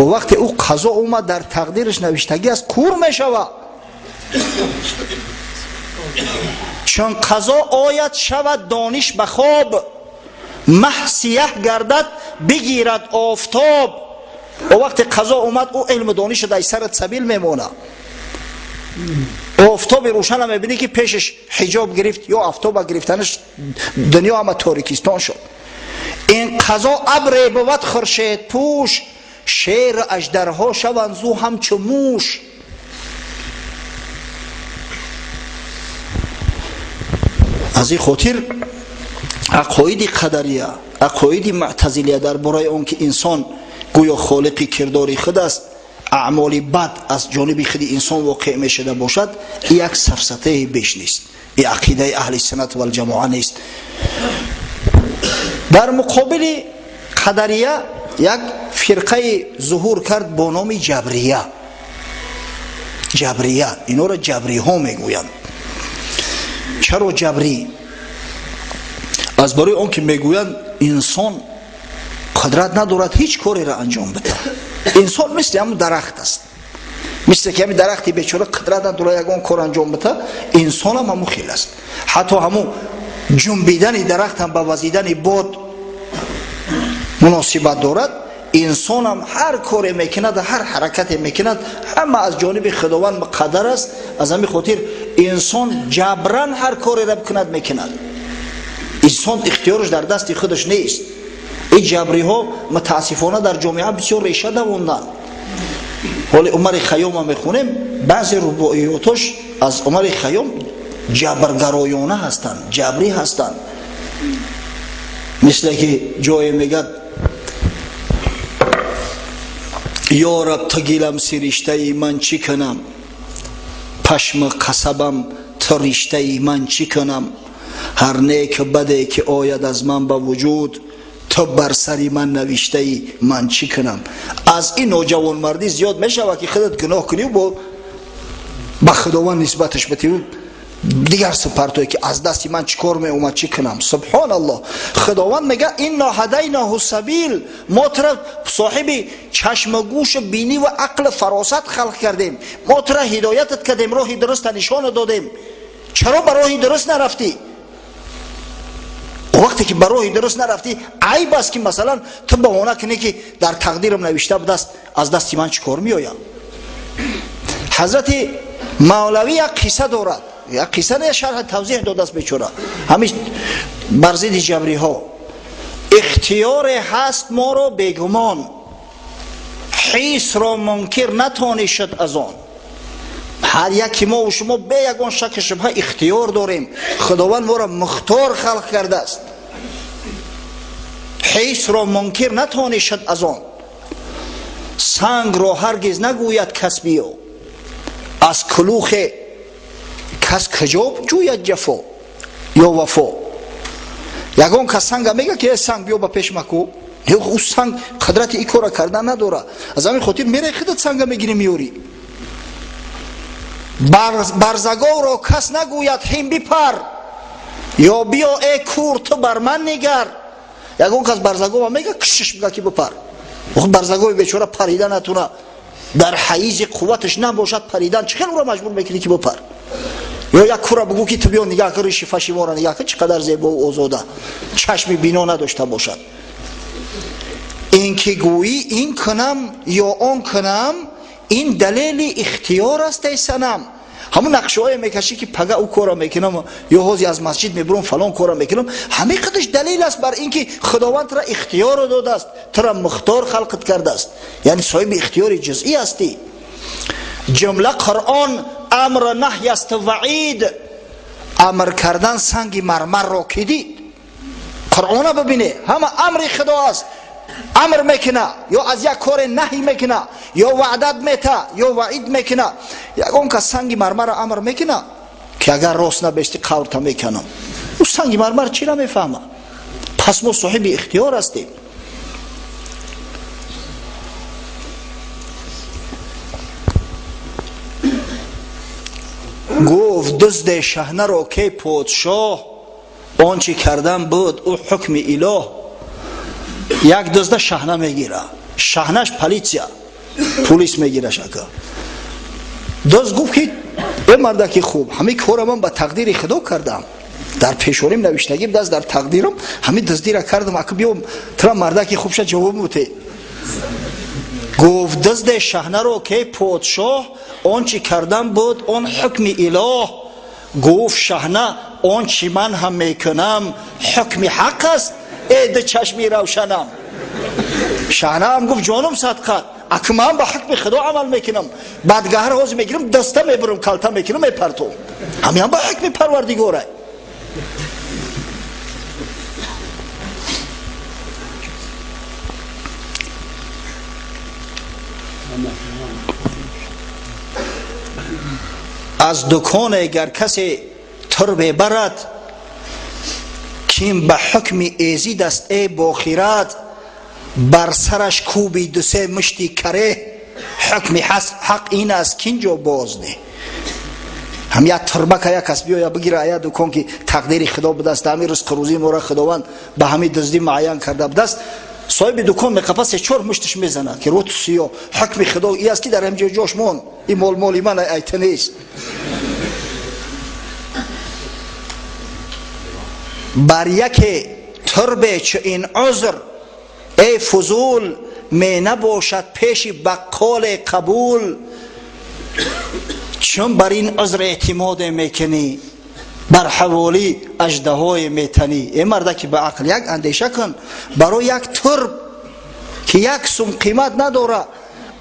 S4: О вақте ӯ қазо омад, дар тақдираш навиштагӣ аст, кур мешавад. Чун қазо ояд, шавад дониш ба хоб, маҳ сияҳ гардад, бигирад офтоб. О вақте қазо омад, ӯ илму дониша дар сарат сабил мемонад. Офтоби рӯшана мебинӣ, ки пешаш ҳиҷоб гирифт ё афтоба гирифтанаш, дунё ҳама торикистон шуд. Ин қазо абре бувад хуршедпӯш, шеру аждарҳо шаванд зу ҳамчу муш. Аз ин хотир ақоиди қадария, ақоиди муътазилия дар бораи он ки инсон гӯё холиқи кирдори худ аст, аъмоли бад аз ҷониби худи инсон воқеъ мешуда бошад, як сафсатаи беш нест. Ин ақидаи аҳли суннат валҷамоа нест. Дар муқобили қадария як фирқаи зуҳур кард бо номи ҷабрия. Ҷабрия, инҳоро ҷабриҳо мегӯянд. Чаро ҷабрӣ? Аз барои он ки мегӯянд инсон қудрат надорад ҳеҷ кореро анҷом бидиҳад. Инсон мисли ҳамун дарахт аст, мисли ки ҳамин дарахти бечора қудрат надорад ягон кор анҷом бидиҳад, инсон ҳам ҳамун хел аст. Ҳатто ҳамун ҷунбидани дарахт ҳам ба вазидани бод муносибат дорад. Инсон ҳам ҳар коре мекунад, ҳар ҳаракате мекунад, ҳама аз ҷониби Худованд муқаддар аст. Аз ҳамин хотир инсон ҷабран ҳар кореро бикунад мекунад. Инсон ихтиёраш дар дасти худаш нест. Ин ҷабриҳо мутаассифона дар ҷомеа бисёр реша давонданд. Ҳоли Умари Хайёмро мехонем, баъзе рубоиётош аз Умари Хайём ҷабргароёна ҳастанд, ҷабрӣ ҳастанд. Мисле ки ҷое мегӯяд: ё раб, ту гилам сириштаи ман чӣ кунам, пашми қасабам ту риштаи ман чӣ кунам, ҳар неку баде ки ояд аз ман ба вуҷуд, ту бар сари ман навиштаи ман чӣ кунам. Аз ин ноҷавонмардӣ зиёд мешавад ки худат гуноҳ кунӣ бо ба Худованд нисбаташ битӣ, дигар супартое ки аз дасти ман чӣ кор меомад чӣ кунам. Субҳоналлоҳ. Худованд мегӯяд: инна ҳадайнаҳу сабил, мо тура соҳиби чашму гӯшу бинӣ ва ақлу фаросат халқ кардем, мо тура ҳидоятат кардем, роҳи дуруста нишона додем. Чаро ба роҳи дуруст нарафтӣ? Вақте ки ба роҳи дуруст нарафтӣ, айб аст ки масалан ту баҳона кунӣ ки дар тақдирам навишта будааст, аз дасти ман чӣ кор меояд. Ҳазрати Мавлавӣ як қисса дорад, як қисса не, шарҳ тавзеҳ додааст бечора, ҳамин бар зидди ҷабриҳо. Ихтиёре ҳаст моро бегумон, ҳисро мункир натонӣ шуд аз он. Ҳар яки мо ва шумо бе ягон шакку шубҳа ихтиёр дорем. Худованд моро мухтор халқ кардааст. Ҳисро мункир натонӣ шуд аз он. Сангро ҳаргиз нагӯяд кас биё, аз кулухе кас куҷо ҷӯяд ҷафо ё вафо. Ягон кас санга мега ки санг биё ба пеш маку, ӯ санг қудрати ин корро кардан надорад. Аз ҳамин хотир мераи худат санга мегирӣ меёрӣ. Барзаговро кас нагӯяд ҳин бипар, ё биё э кур ту бар ман нигар. Ягон кас барзагова мега кишиш бига ки бипар. Барзагови бечора парида натуна, дар ҳаизи қувваташ набошад паридан, чӣ хел ӯро маҷбур мекунӣ ки бипар? Ё як кура бугӯ ки ту биё нигаҳ кун, риши фаши моро нигаҳ кун, чӣ қадар зебову озода, чашми бино надошта бошад. Ин ки гӯӣ ин кунам ё он кунам, ин далели ихтиёр аст эй санам. Ҳамун нақшаҳое мекашӣ ки пага ӯ корро мекунам ё ҳози аз масҷид мебурам фалон корро мекунам, ҳамин қадаш далел аст бар ин ки Худованд тура ихтиёрро додааст, тура мухтор халқат кардааст, яъне соҳиби ихтиёри ҷузъӣ ҳастӣ. Ҷумла Қуръон амр наҳй аст ваъид, амр кардан санги мармарро ки дид. Қуръона бибине, ҳама амри Худо аст. Амр мекуна ё аз як коре наҳй мекуна ё ваъдат мета ё ваъид мекуна. Ягон кас санги мармарро амр мекуна ки агар рост набести қаврта мекунам, ӯ санги мармар чӣ намефаҳма? Пас мо соҳиби ихтиёр ҳастем. Гуфт дузде шаҳнаро ки подшоҳ, он чӣ кардан буд ӯ ҳукми илоҳ. Як дузда шаҳна мегира, шаҳнаш полиция, пулис мегира шака. Дузд гуфт ки э мардаки хуб, ҳамин корро ман ба тақдири Худо кардам, дар пешоним навиштагӣ будаст, дар тақдирам ҳамин дуздира кардам, ака биё тура мардаки хубша ҷавоб муте. Гуфт дузде шаҳнаро ки подшоҳ, он чӣ кардан буд он ҳукми илоҳ. Гуфт шаҳна он чӣ ман ҳам мекунам ҳукми ҳақ аст, э ду чашми равшанам. Шаҳнаам гуфт ҷонум садқат, ака ман ба ҳукми Худо амал мекунам, бадгаҳр ҳозир мегирам, даста мебурам, калта мекунам, мепартом, ҳамин ба ҳукми Парвардигора. Аз дукон гар касе турбе барад, ким ба ҳукми эзид аст э бохират, бар сараш кӯби ду-се мушти каре, ҳукми ҳақ ин аст кинҷо боз не. Ҳам як турбака як кас биёя бигира ая дукон ки тақдири Худо будаст, ҳамин ризқу рӯзии моро Худованд ба ҳамин дуздӣ муайян карда будаст. Соҳиби дукон меқапа се-чор мушташ мезанад ки рӯ ту сиё, ҳукми Худо и аст ки дар ҳамин ҷош мон, ин мол моли ман айта нест. Бар яке турбе чу ин узр эй фузул менабошад пеши баққоле қабул. Чун бар ин узр эътимоде мекунӣ, бар ҳаволӣ аждаҳое метанӣ. Э марда ки ба ақл як андеша кун, барои як турб ки як сум қимат надора,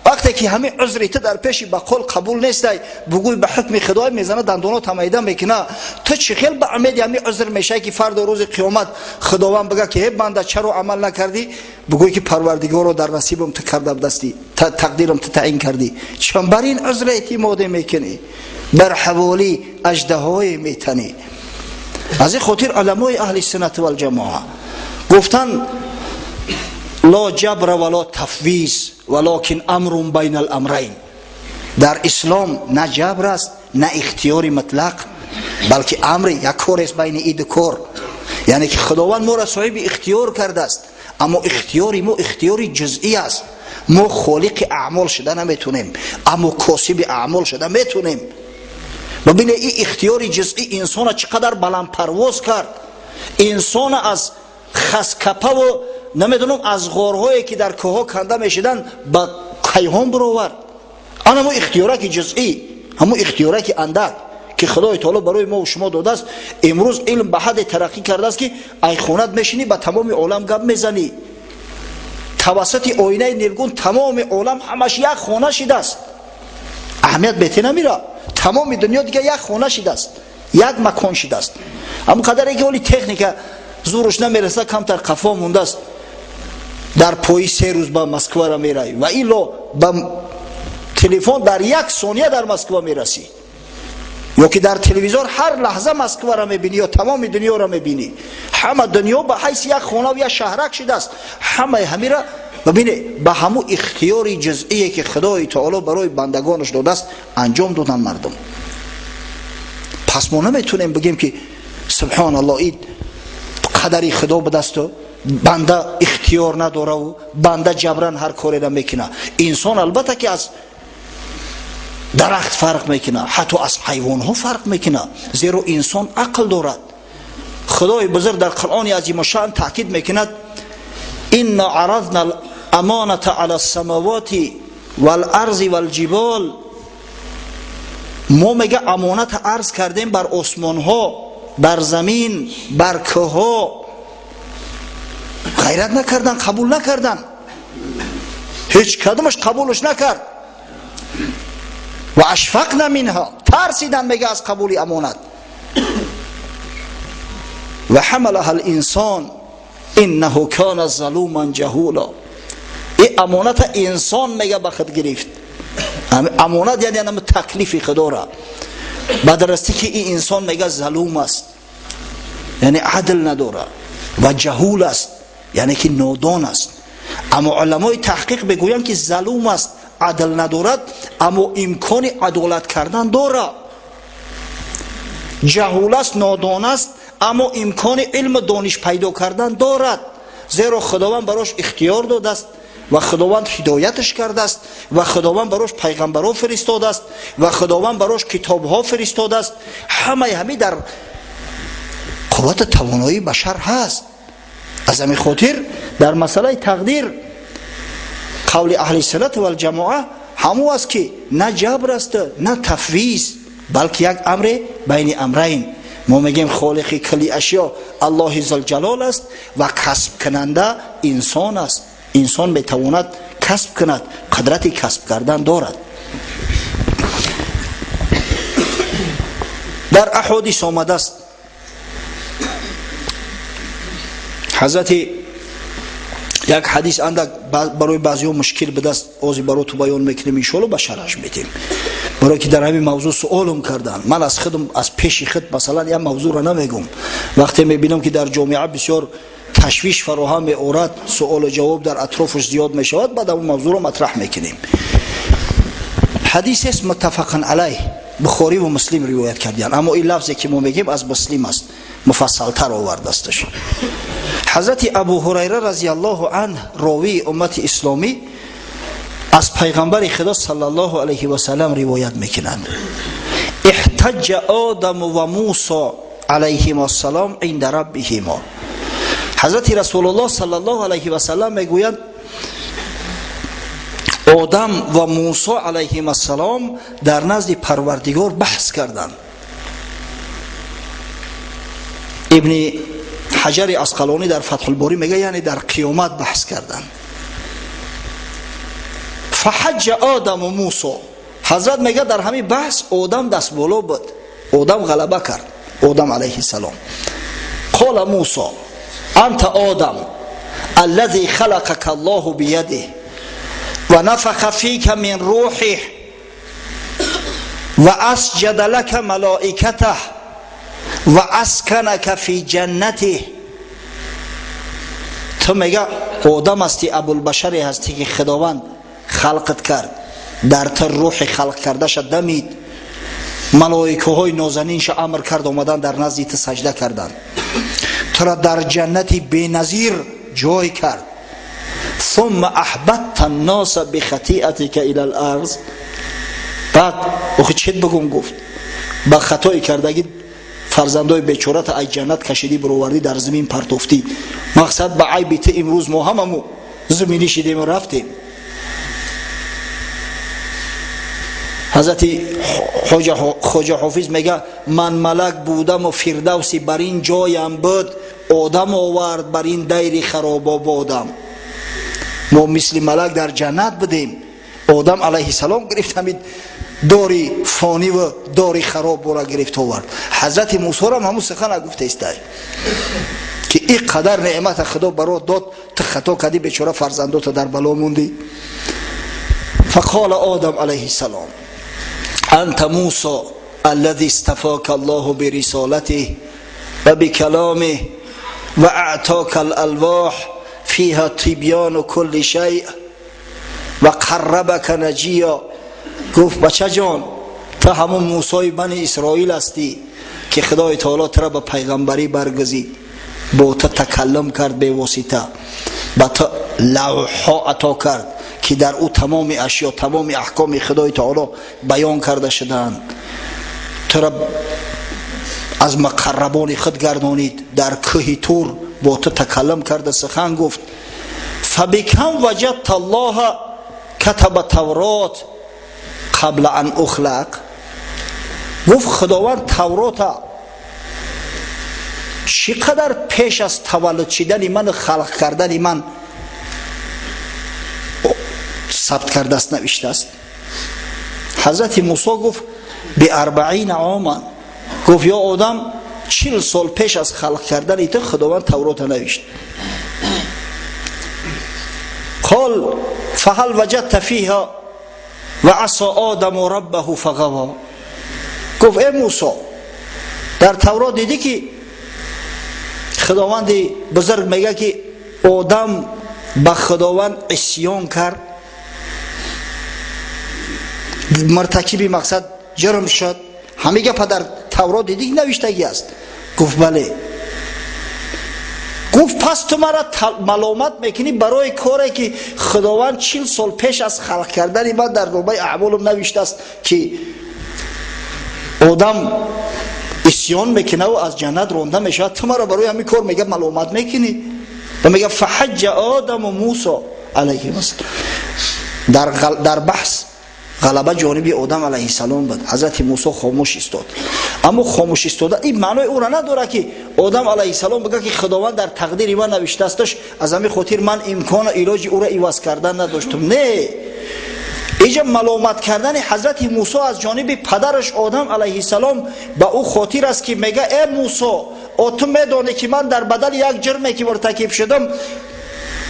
S4: вақте ки ҳамин узри ту дар пеши баққол қабул нестай, бугӯй ба ҳукми Худой мезана, дандонот ҳамайда мекуна. Ту чӣ хел ба умеди ҳамин узр мешавӣ ки фардо рӯзи қиёмат Худованд бигӯяд ки э банда чаро амал накардӣ, бугӯй ки Парвардигоро дар насибам ту карда будастӣ, тақдирам ту таъин кардӣ. Чун бар ин узр эътимоде мекунӣ, бар ҳаволӣ аждаҳое метанӣ. Аз ин хотир уламои аҳли суннат валҷамоа гуфтанд ла ҷабра вала тафвиз валакин амрун байна аламрайн. Дар ислом на ҷабр аст, на ихтиёри мутлақ, балки амри як кор аст байни ин ду кор. Яъне ки Худованд моро соҳиби ихтиёр кардааст, аммо ихтиёри мо ихтиёри ҷузъӣ аст. Мо холиқи аъмол шуда наметунем, аммо косиби аъмол шуда метунем. Бибине ин ихтиёри ҷузъӣ инсона чӣ қадар баландпарвоз кард. Инсона аз хаскапаву намедонам аз ғорҳое ки дар кӯҳҳо канда мешиданд ба кайҳон баровард. Ан ҳамун ихтиёраки ҷузъӣ, ҳамун ихтиёраки андак ки Худои таоло барои мо шумо додааст. Имрӯз илм ба ҳадде тараққӣ кардааст ки ай хонат мешинӣ ба тамоми олам гап мезанӣ. Тавассути оинаи нилгун тамоми олам ҳамаш як хона шидааст. Аҳамият бете намера, тамоми дунё дига як хона шидааст, як макон шидааст. Ҳамон қадаре ки оли техника зуруш намераса, камтар қафо мондааст. Дар пои 3 рӯз ба Москвара меравӣ ва илло ба телефон дар як сония дар Москва мерасӣ, ё ки дар телевизор ҳар лаҳза Москвара мебинӣ ё тамоми дунёро мебинӣ. Ҳама дунё ба ҳайси як хона ва як шаҳрак шидааст. Ҳамаи ҳамира бибине ба ҳамун ихтиёри ҷузъие ки Худои таоло барои бандагонаш додааст анҷом доданд мардум. Пас мо наметунем бигем ки субҳоналлоҳ ин қадари Худо будасту банда ихтиёр надораву банда ҷабран ҳар кореро мекуна. Инсон албатта ки аз дарахт фарқ мекуна, ҳатто аз ҳайвонҳо фарқ мекуна, зеро инсон ақл дорад. Худои бузург дар Қуръони азимушшаън таъкид мекунад: инна арадна аманата ала самавати вал-арзи вал-ҷибол. Мо мега амоната арз кардем бар осмонҳо, бар замин, бар кӯҳҳо. Ғайрат накардан, қабул накардан, ҳеҷ кадомаш қабулш накард. Ва ашфақна минҳа, тарсидан мега аз қабули амонат. Ва ҳамалаҳа л-инсон иннаҳу кана залуман ҷаҳула. Ин амоната инсон мега ба худ гирифт. Амонат яъне ҳамин таклифи Худора. Ба дарасти ки ин инсон мега залум аст, яъне адл надора, ва ҷаҳул аст, яъне ки нодон аст. Аммо уламои таҳқиқ мегӯянд ки залум аст, адл надорад, аммо имкони адолат кардан дорад. Ҷаҳул аст, нодон аст, аммо имкони илму дониш пайдо кардан дорад, зеро Худованд барош ихтиёр додааст ва Худованд ҳидояташ кардааст ва Худованд барош пайғамбарон фиристодааст ва Худованд барош китобҳо фиристодааст. Ҳамаи ҳамин дар қуввати тавоноии башар ҳаст. Аз ҳамин хотир дар масъалаи тақдир қавли аҳли суннат валҷамоа ҳамон аст ки на ҷабр аст, на тафвиз, балки як амре байни амрайн. Мо мегӯем холиқи кулли ашё Аллоҳи зулҷалол аст ва касбкунанда инсон аст. Инсон метавонад касб кунад, қудрати касб кардан дорад. Дар аҳодис омадааст ҳазрати Як ҳадис андак барои баъзеҳо мушкил будаст, ози барои ту баён мекунем, иншоалло ба шарҳаш медиҳем. Барои ки дар ҳамин мавзӯъ суолум карданд. Ман аз худам, аз пеши худ масалан як мавзӯъро намегум. Вақте мебинам ки дар ҷомеа бисёр ташвиш фароҳам меорад, суолу ҷавоб дар атрофаш зиёд мешавад, баъд он мавзӯъро матраҳ мекунем. Ҳадис аст муттафақан алайҳ, Бухорӣ ва Муслим ривоят карданд, аммо ин лафзе ки мо мегӯем аз Муслим аст, муфассалтар овардасташ. Ҳазрати Абу Ҳурайра разияллоҳу анҳ, ровии уммати исломӣ, аз пайғамбари Худо саллаллоҳу алайҳи васаллам ривоят мекунанд: احتج آدم و موسی علیهما السلام عند ربهما. ҳазрати Расулуллоҳ саллаллоҳу алайҳи васаллам мегӯянд: Одам ва Мусо алайҳим ассалом дар назди Парвардигор баҳс карданд. Ибни Ҳаҷари Асқалонӣ дар Фатҳулборӣ мегӯяд, яъне дар қиёмат баҳс карданд. Фаҳаҷҷа Одаму Мусо. Ҳазрат мегӯяд дар ҳамин баҳс Одам даст боло буд, Одам ғалаба кард, Одам алайҳиссалом. Қола Мусо анта Одам аллази халақака Аллоҳу биядиҳ ва нафаха фика мин рӯҳиҳ ва асҷада лака малоикатаҳ ва асканака фи ҷаннатиҳ. Ту мега одам ҳасти, абулбашаре ҳастӣ ки Худованд халқат кард, дар ту рӯҳи халқ кардаша дамид, малоикаҳои нозанинша амр кард, омадан дар назди ту саҷда карданд, тура дар ҷаннати беназир ҷой кард. ثم احبطت الناس بخطیئتك الى الارض. Баъд охи чит бигум, гуфт ба хатои кардагӣ фарзандои бечората аз ҷаннат кашидӣ, бировардӣ, дар замин партофтӣ. Мақсад ба айби ту имрӯз мо ҳамаму заминӣ шидему рафтем. Ҳазрати Хоҷа Ҳофиз мега: ман малак будаму фирдавси бар ин ҷоям буд, одам овард бар ин дайри харобободам. Мо мисли малак дар ҷаннат будем, Одам алайҳиссалом гирифт ҳамин дори фонӣ ва дори харобора гирифт овард. Ҳазрати Мусорам ҳамун сухана гуфтаистай ки ин қадар неъмата Худо барот дод, ту хато кардӣ, бечора фарзандота дар бало мондӣ. Фақола Одам алайҳиссалом анта Мусо аллази истафока Аллоҳу бирисолатиҳ ва бикаломиҳ ва аътока алалвоҳ фиҳа тибёну кулли шайъ ва қаррабака наҷия. Гуфт: бачаҷон, ту ҳамун Мусои бани Исроил ҳастӣ ки Худои таоло тура ба пайғамбарӣ баргузид, бо ту такаллум кард бевосита, ба ту лавҳҳо ато кард ки дар ӯ тамоми ашё, тамоми аҳкоми Худои таоло баён карда шудаанд, тура аз муқаррабони худ гардонид, дар кӯҳи Тур бо ту такаллум карда сухан гуфт. Фабикам ваҷадта Аллоҳа катаба Таврот қабла ан ухлақ. Гуфт Худованд Таврота чӣ қадар пеш аз таваллуд шидани ману халқ кардани ман сабт кардааст, навиштааст. Ҳазрати Мусо гуфт: биарбаина оман. Гуфт: ё Одам, 40 сол пеш аз халқ кардани ту Худованд Таврота навишт. Қол фаҳал ваҷадта фиҳа ва асо Одаму раббаҳу фағаво. Гуфт: э Мусо, дар Таврот дидӣ ки Худованди бузург мегӯяд ки Одам ба Худованд исён кард, муртакиби мақсад ҷурм шуд. Ҳамин гапа дар Таврот дидӣ навиштагӣ аст? Гуфт: бале. Гуфт: пас ту маро маломат мекунӣ барои коре ки Худованд 40 сол пеш аз халқ кардани ман дар номаи аъмолам навиштааст ки одам исён мекунаву аз ҷаннат ронда мешавад. Ту маро барои ҳамин кор мега маломат мекунӣ? Ва мега фаҳаҷҷа Одаму Мусо алайҳи вассалам. Дар баҳс ғалаба ҷониби Одам алайҳиссалом буд. Ҳазрати Мусо хомӯш истод. Аммо хомӯш истода ин маънои ӯро надорад ки Одам алайҳиссалом бигӯяд ки Худованд дар тақдири ман навиштаасташ, аз ҳамин хотир ман имкону илоҷи ӯро иваз кардан надоштам. Не, инҷа маломат кардани ҳазрати Мусо аз ҷониби падараш Одам алайҳиссалом ба ӯ хотир аст ки мега: э Мусо, о ту медонӣ ки ман дар бадали як ҷурме ки муртакиб шудам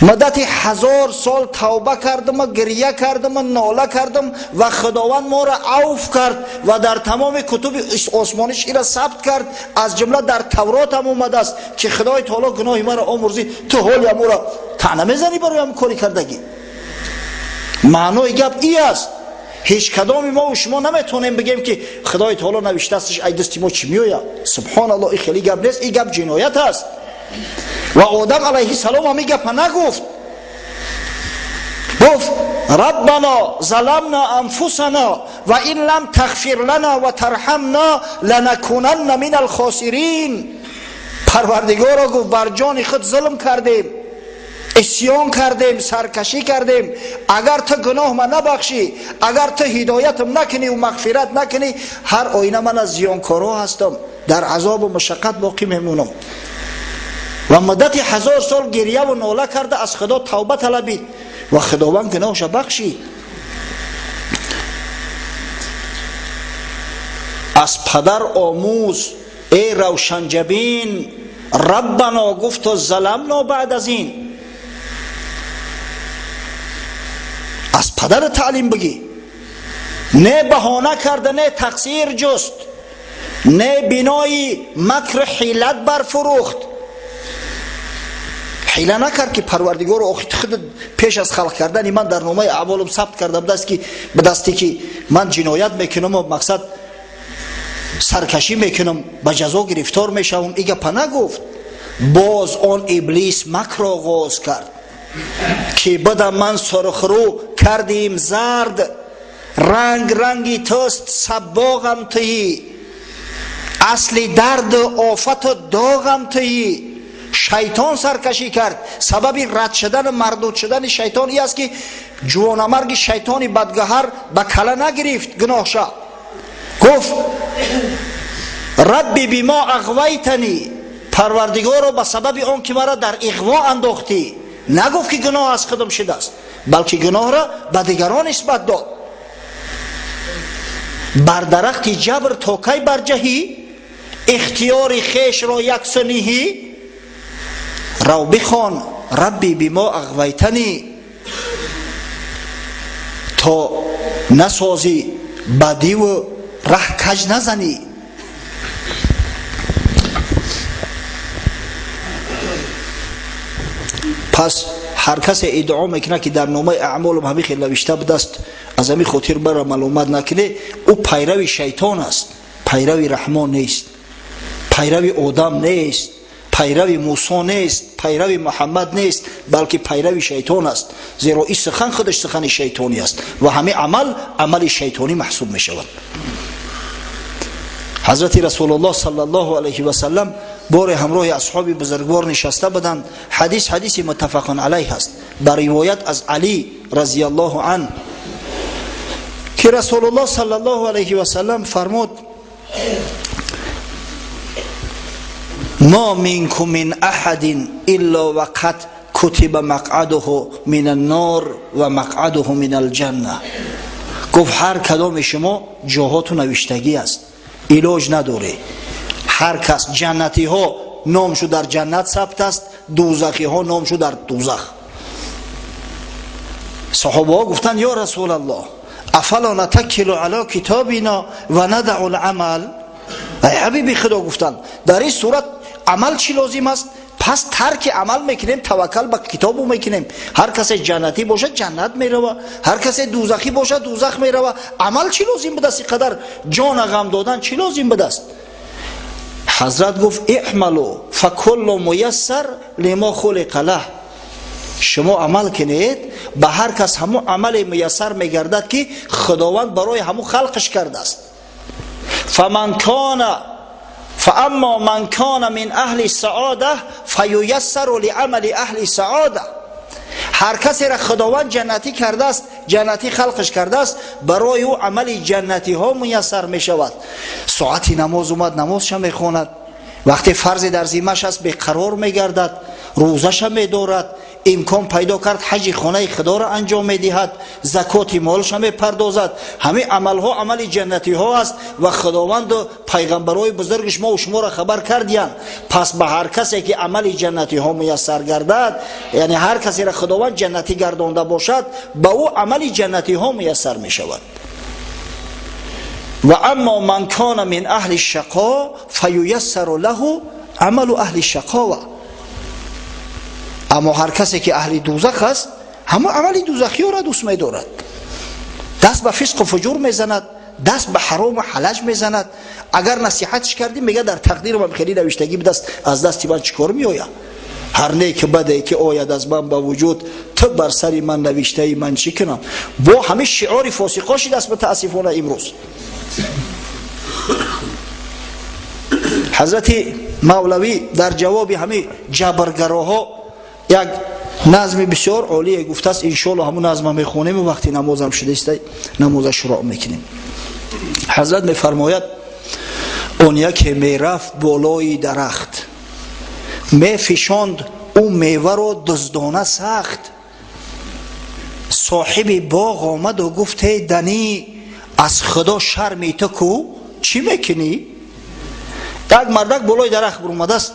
S4: Муддати 1000 сол тавба кардам ва гиря кардам ва нола кардам ва Худованд моро авф кард ва дар тамоми кутуби осмониш ира сабт кард, аз ҷумла дар Таврот ҳам омадааст ки Худои Таоло гуноҳи маро омӯрзид. Ту ҳоли амуро таъна мезанӣ барои ҳам кори кардагӣ? Маънои гап и аст, ҳеҷ кадоми мо ва шумо наметавонем бигем ки Худои Таоло навиштаастш, ай дасти мо чӣ меояд? Субҳоналлоҳ, ин хеле гап нест, ин гап ҷиноят аст. Ва Одам алайҳиссалом ҳамин гапа нагуфт, гуфт раббана заламна анфусана ва ин лам тағфир лана ва тарҳамна ланакунанна минал хосирин. Парвардигоро, гуфт, бар ҷони худ зулм кардем, исён кардем, саркашӣ кардем. Агар ту гуноҳ ма набахшӣ, агар ту ҳидоятам накунӣ ва мағфират накунӣ, ҳар оина ман аз зиёнкорҳо ҳастам, дар азобу мушаққат боқӣ мемонам. Ва муддати 1000 сол гиря ва нола карда аз Худо тавба талабид ва Худованд гуноҳша бахшид. Аз падар омӯз, эй равшанҷабин, раббано гуфту заламно баъд аз ин. Аз падар таълим бигӣ, не баҳона карда, не тақсир ҷуст, не бинои макр ҳилат барфурӯхт. Ҳила накард ки Парвардигоро охи худ пеш аз халқ кардани ман дар номаи аъмолам сабт карда будааст ки ба дасте ки ман ҷиноят мекунам ва мақсад саркашӣ мекунам, ба ҷазо гирифтор мешавам. И гапа нагуфт. Боз он иблис макр оғоз кард ки бада ман сурхрӯ кардим зард, ранг ранги туст сабоғам туӣ, асли дарду офату доғам туӣ. Шайтон саркашӣ кард. Сабаби рад шудану мардуд шудани шайтон и аст ки ҷувонамарги шайтони бадгаҳар ба кала нагирифт гуноҳша. Гуфт рабби бима ағвайтани, Парвардигоро ба сабаби он ки маро дар иғво андохтӣ. Нагуфт ки гуноҳ аз худам шудааст, балки гуноҳро ба дигарон нисбат дод. Бар дарахти ҷабр то кай барҷаҳӣ, ихтиёри хешро яксу ниҳӣ. Рав бихон рабби бима ағвайтани, то насозӣ бадиву раҳ каҷ назанӣ. Пас ҳар касе иддао мекунад ки дар номаи аъмолам ҳамин хел навишта будааст, аз ҳамин хотир бара маломат накунӣ, ӯ пайрави шайтон аст, пайрави Раҳмон нест, пайрави Одам нест, пайрави Мусо нест, пайрави Муҳаммад нест, балки пайрави шайтон аст. Зеро ин сухан худаш сухани шайтонӣ аст ва ҳамин амал амали шайтонӣ маҳсуб мешавад. Ҳазрати Расулуллоҳ саллаллоҳу алайҳи васаллам боре ҳамроҳи асҳоби бузургвор нишаста буданд. Ҳадис ҳадиси муттафақун алайҳ аст, ба ривоят аз Алӣ разияллоҳу анҳ ки Расулуллоҳ саллаллоҳу алайҳи васаллам фармуд: ма минкум мин аҳадин илла вақад кутиба мақъадуҳу мин аннор ва мақъадуҳу мин алҷанна. Гуфт ҳар кадоми шумо ҷоҳоту навиштагӣ аст, илоҷ надорӣ. Ҳар кас ҷаннатиҳо номшу дар ҷаннат сабт аст, дӯзахиҳо номшу дар дӯзах. Саҳобаҳо гуфтанд: ё Расулаллоҳ, афала натаккилу ало китобина ва надау ламал? Ай ҳабиби Худо, гуфтанд, дар ин сурат амал чӣ лозим аст? Пас тарки амал мекунем, таваккал ба китобу мекунем. Ҳар касе ҷаннатӣ бошад ҷаннат мерава, ҳар касе дӯзахӣ бошад дӯзах мерава. Амал чӣ лозим будааст? Ин қадар ҷона ғам додан чӣ лозим будааст? Ҳазрат гуфт: иъмалу факуллу муяссар лимо хулиқа лаҳ. Шумо амал кунед, ба ҳар кас ҳамун амале муяссар мегардад ки Худованд барои ҳамун халқиш кардааст. Фаман кана фааммо ман кана мин аҳли саода фаюяссару лиамали аҳли саода. Ҳар касеро Худованд ҷаннатӣ кардааст, ҷаннатӣ халқиш кардааст, барои ӯ амали ҷаннатиҳо муяссар мешавад. Соати намоз омад, намозша мехонад. Вақте фарзе дар зиммаш аст, беқарор мегардад, рӯзаша медорад, имкон пайдо кард, ҳаҷи хонаи худоро анҷом медиҳад, закоти молашро мепардозад. Ҳамин амалҳо амали ҷаннатиҳо аст ва худованду пайғамбарҳои бузургиш мо шуморо хабар кардиянд. Пас ба ҳар касе ки амали ҷаннатиҳо муяссар гардад, яъне ҳар касеро худованд ҷаннатӣ гардонда бошад, ба ӯ амали ҷаннатиҳо муяссар мешавад. Ва аммо ман кана мин аҳли шақо фаюяссару лаҳу амалу аҳли шақова. Аммо ҳар касе ки аҳли дӯзах аст, ҳама амали дӯзахиёро дӯст медорад, даст ба фисқу фуҷур мезанад, даст ба ҳарому ҳалаҷ мезанад. Агар насиҳатш кардӣ, мега дар тақдирам хеле навиштагӣ будаст, аз дасти ман чӣ кор меояд? Ҳар неки баде ки ояд аз ман ба вуҷуд, ту бар сари ман навиштаи ман чӣ кунам? Бо ҳамин шиори фосиқо шидаст мутаассифона имрӯз. Ҳазрати Мавлавӣ дар ҷавоби ҳамин ҷабргароҳо як назми бисёр олие гуфтааст. Иншоалло ҳамун назма мехонем ва вақти намозам шудааст намоза шуроъ мекунем. Ҳазрат мефармояд: он яке мерафт болои дарахт, мефишонд ӯ меваро дуздона сахт. Соҳиби боғ омаду гуфт: эй данӣ, аз худо шарми ту ку, чӣ мекунӣ? Як мардак болои дарахт буромадааст,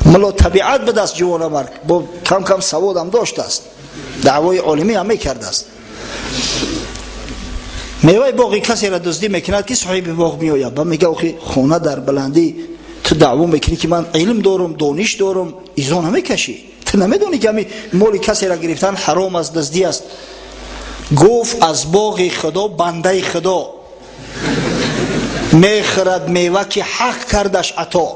S4: мулло табиат будаст, ҷавонамард, бо кам кам саводам доштааст, даъвои олимӣ ҳам мекардааст. Меваи боғи касеро дуздӣ мекунад ки соҳиби боғ меояд ба мега: охи, хона дар баландӣ, ту даъво мекунӣ ки ман илм дорум, дониш дорум, изо намекашӣ, ту намедонӣ ки ҳами моли касеро гирифтан ҳаром аст, дуздӣ аст. Гуфт: аз боғи худо бандаи худо мехӯрад мева ки ҳақ кардаш ато.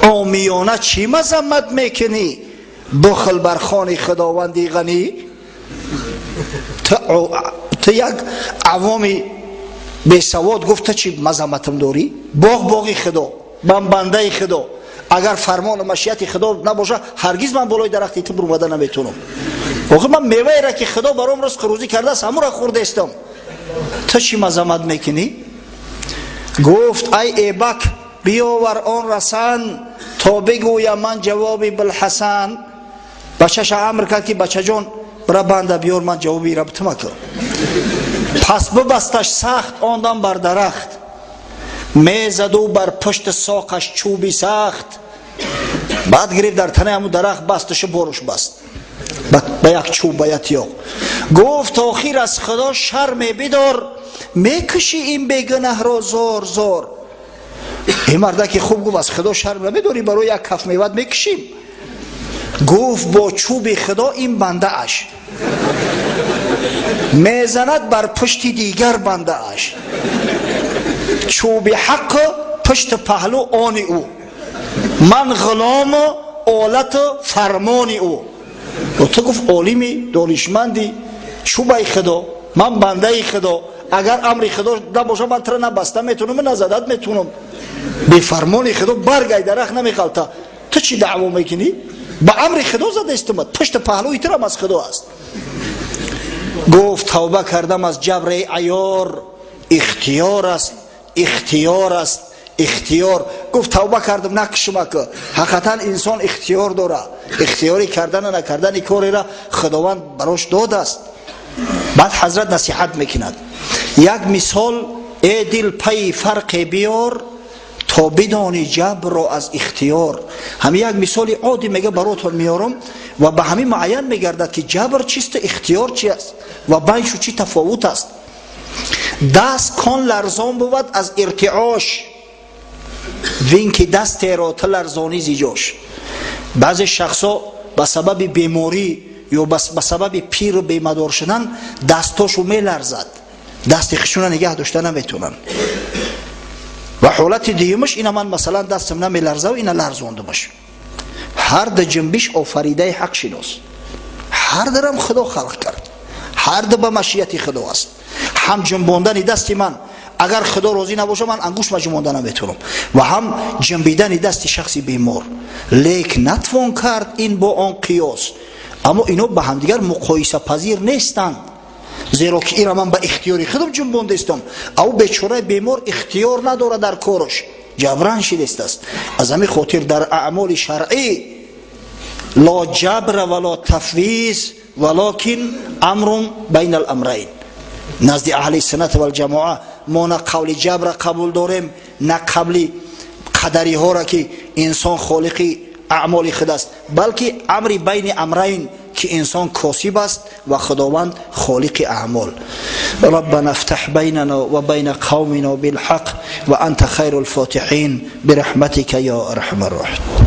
S4: Омиёна чӣ мазаммат мекунӣ? Бухл бар хони худованди ғанӣ. Ту як авоми бесавод гуфт: ту чӣ мазамматам дорӣ? Боғ боғи худо, ман бандаи худо, агар фармону машияти худо набошад, ҳаргиз ман болои дарахти ту бурмада наметавонам. Охир ман меваеро ки худо баром ризқу рӯзӣ кардааст, ҳамонро хӯрдаистам, ту чӣ мазаммат мекунӣ? Гуфт: ай эбак, биёвар он расан, то бигӯям ман ҷавоби Булҳасан. Бачаша амр кард ки бачаҷон, бира банда биёр, ман ҷавоби ира бутума кун. Пас бибасташ сахт он дам бар дарахт, мезаду бар пушти соқаш чӯби сахт. Баъд гирифт дар танаи ҳамун дарахт басташу боруш баст ба як чӯб, ба як тиёқ. Гуфт: охир аз худо шарме бидор, мекушӣ ин бегунаҳро зор зор. Ин мардаки хуб гуфт: аз худо шарм намедорӣ, барои як каф меват мекушим? Гуфт: бо чӯби худо ин бандааш мезанад бар пушти дигар бандааш, чӯби ҳақ пушти паҳлӯ они ӯ, ман ғулому олату фармони ӯ. Ту гуфт олими донишманди, чӯбаи худо, ман бандаи худо, агар амри худо набошад, ман туро на баста метунам, на задат метунам. Бефармони худо баргай дарахт намехалта, ту чӣ даъво мекунӣ? Ба амри худо задаистумад, пушти паҳлӯи турам аз худо аст. Гуфт: тавба кардам аз ҷабри аёр, ихтиёр аст, ихтиёр аст, ихтиёр. Гуфт: тавба кардам, накушумаку. Ҳақиқатан инсон ихтиёр дора, ихтиёри кардану накардани кореро худованд барош додааст. Баъд ҳазрат насиҳат мекунад: як мисол э дил пайи фарқе биёр, то бидони ҷабрро аз ихтиёр. Ҳамин як мисоли оддӣ мега баротон меорам ва ба ҳамин муайян мегардад ки ҷабр чисту ихтиёр чи аст ва байншу чӣ тафовут аст. Даст кон ларзон бувад аз иртиош, вин ки дастеро ту ларзонӣ зиҷош. Баъзе шахсҳо ба сабаби беморӣ ё ба сабаби пиру бемадор шудан дастошо меларзад, дасти хишуна нигаҳ дошта наметавонанд. Ва ҳолати дуюмаш ина ман масалан дастам намеларзав, ина ларзондумаш. Ҳар ду ҷунбиш офаридаи ҳақ шинос, ҳар дурам худо халқ кард, ҳар ду ба машияти худо аст. Ҳам ҷунбондани дасти ман, агар худо розӣ набошад, ман ангушт ҷунбонда наметавонам, ва ҳам ҷунбидани дасти шахси бемор. Лек натвон кард ин бо он қиёс, аммо ино ба ҳамдигар муқоисапазир нестанд, зеро ки ира ман ба ихтиёри худам ҷунбондаистам, ав бечораи бемор ихтиёр надорад, дар кораш ҷабран шидастааст. Аз ҳамин хотир дар аъмоли шаръӣ لا جبر ولا تفویض ولکن امر بین الامرین. نزد اهل سنت و الجماعه ما نه قول جبر قبول داریم، نه قبل قدری ها را که انسان خالق اعمال خود است، بلکه امر بین امرین که انسان کاسب است و خداوند خالق اعمال. ربنا افتح بیننا و بین قومنا بالحق و انت خیر الفاتحین برحمتک یا ارحم الراحمین.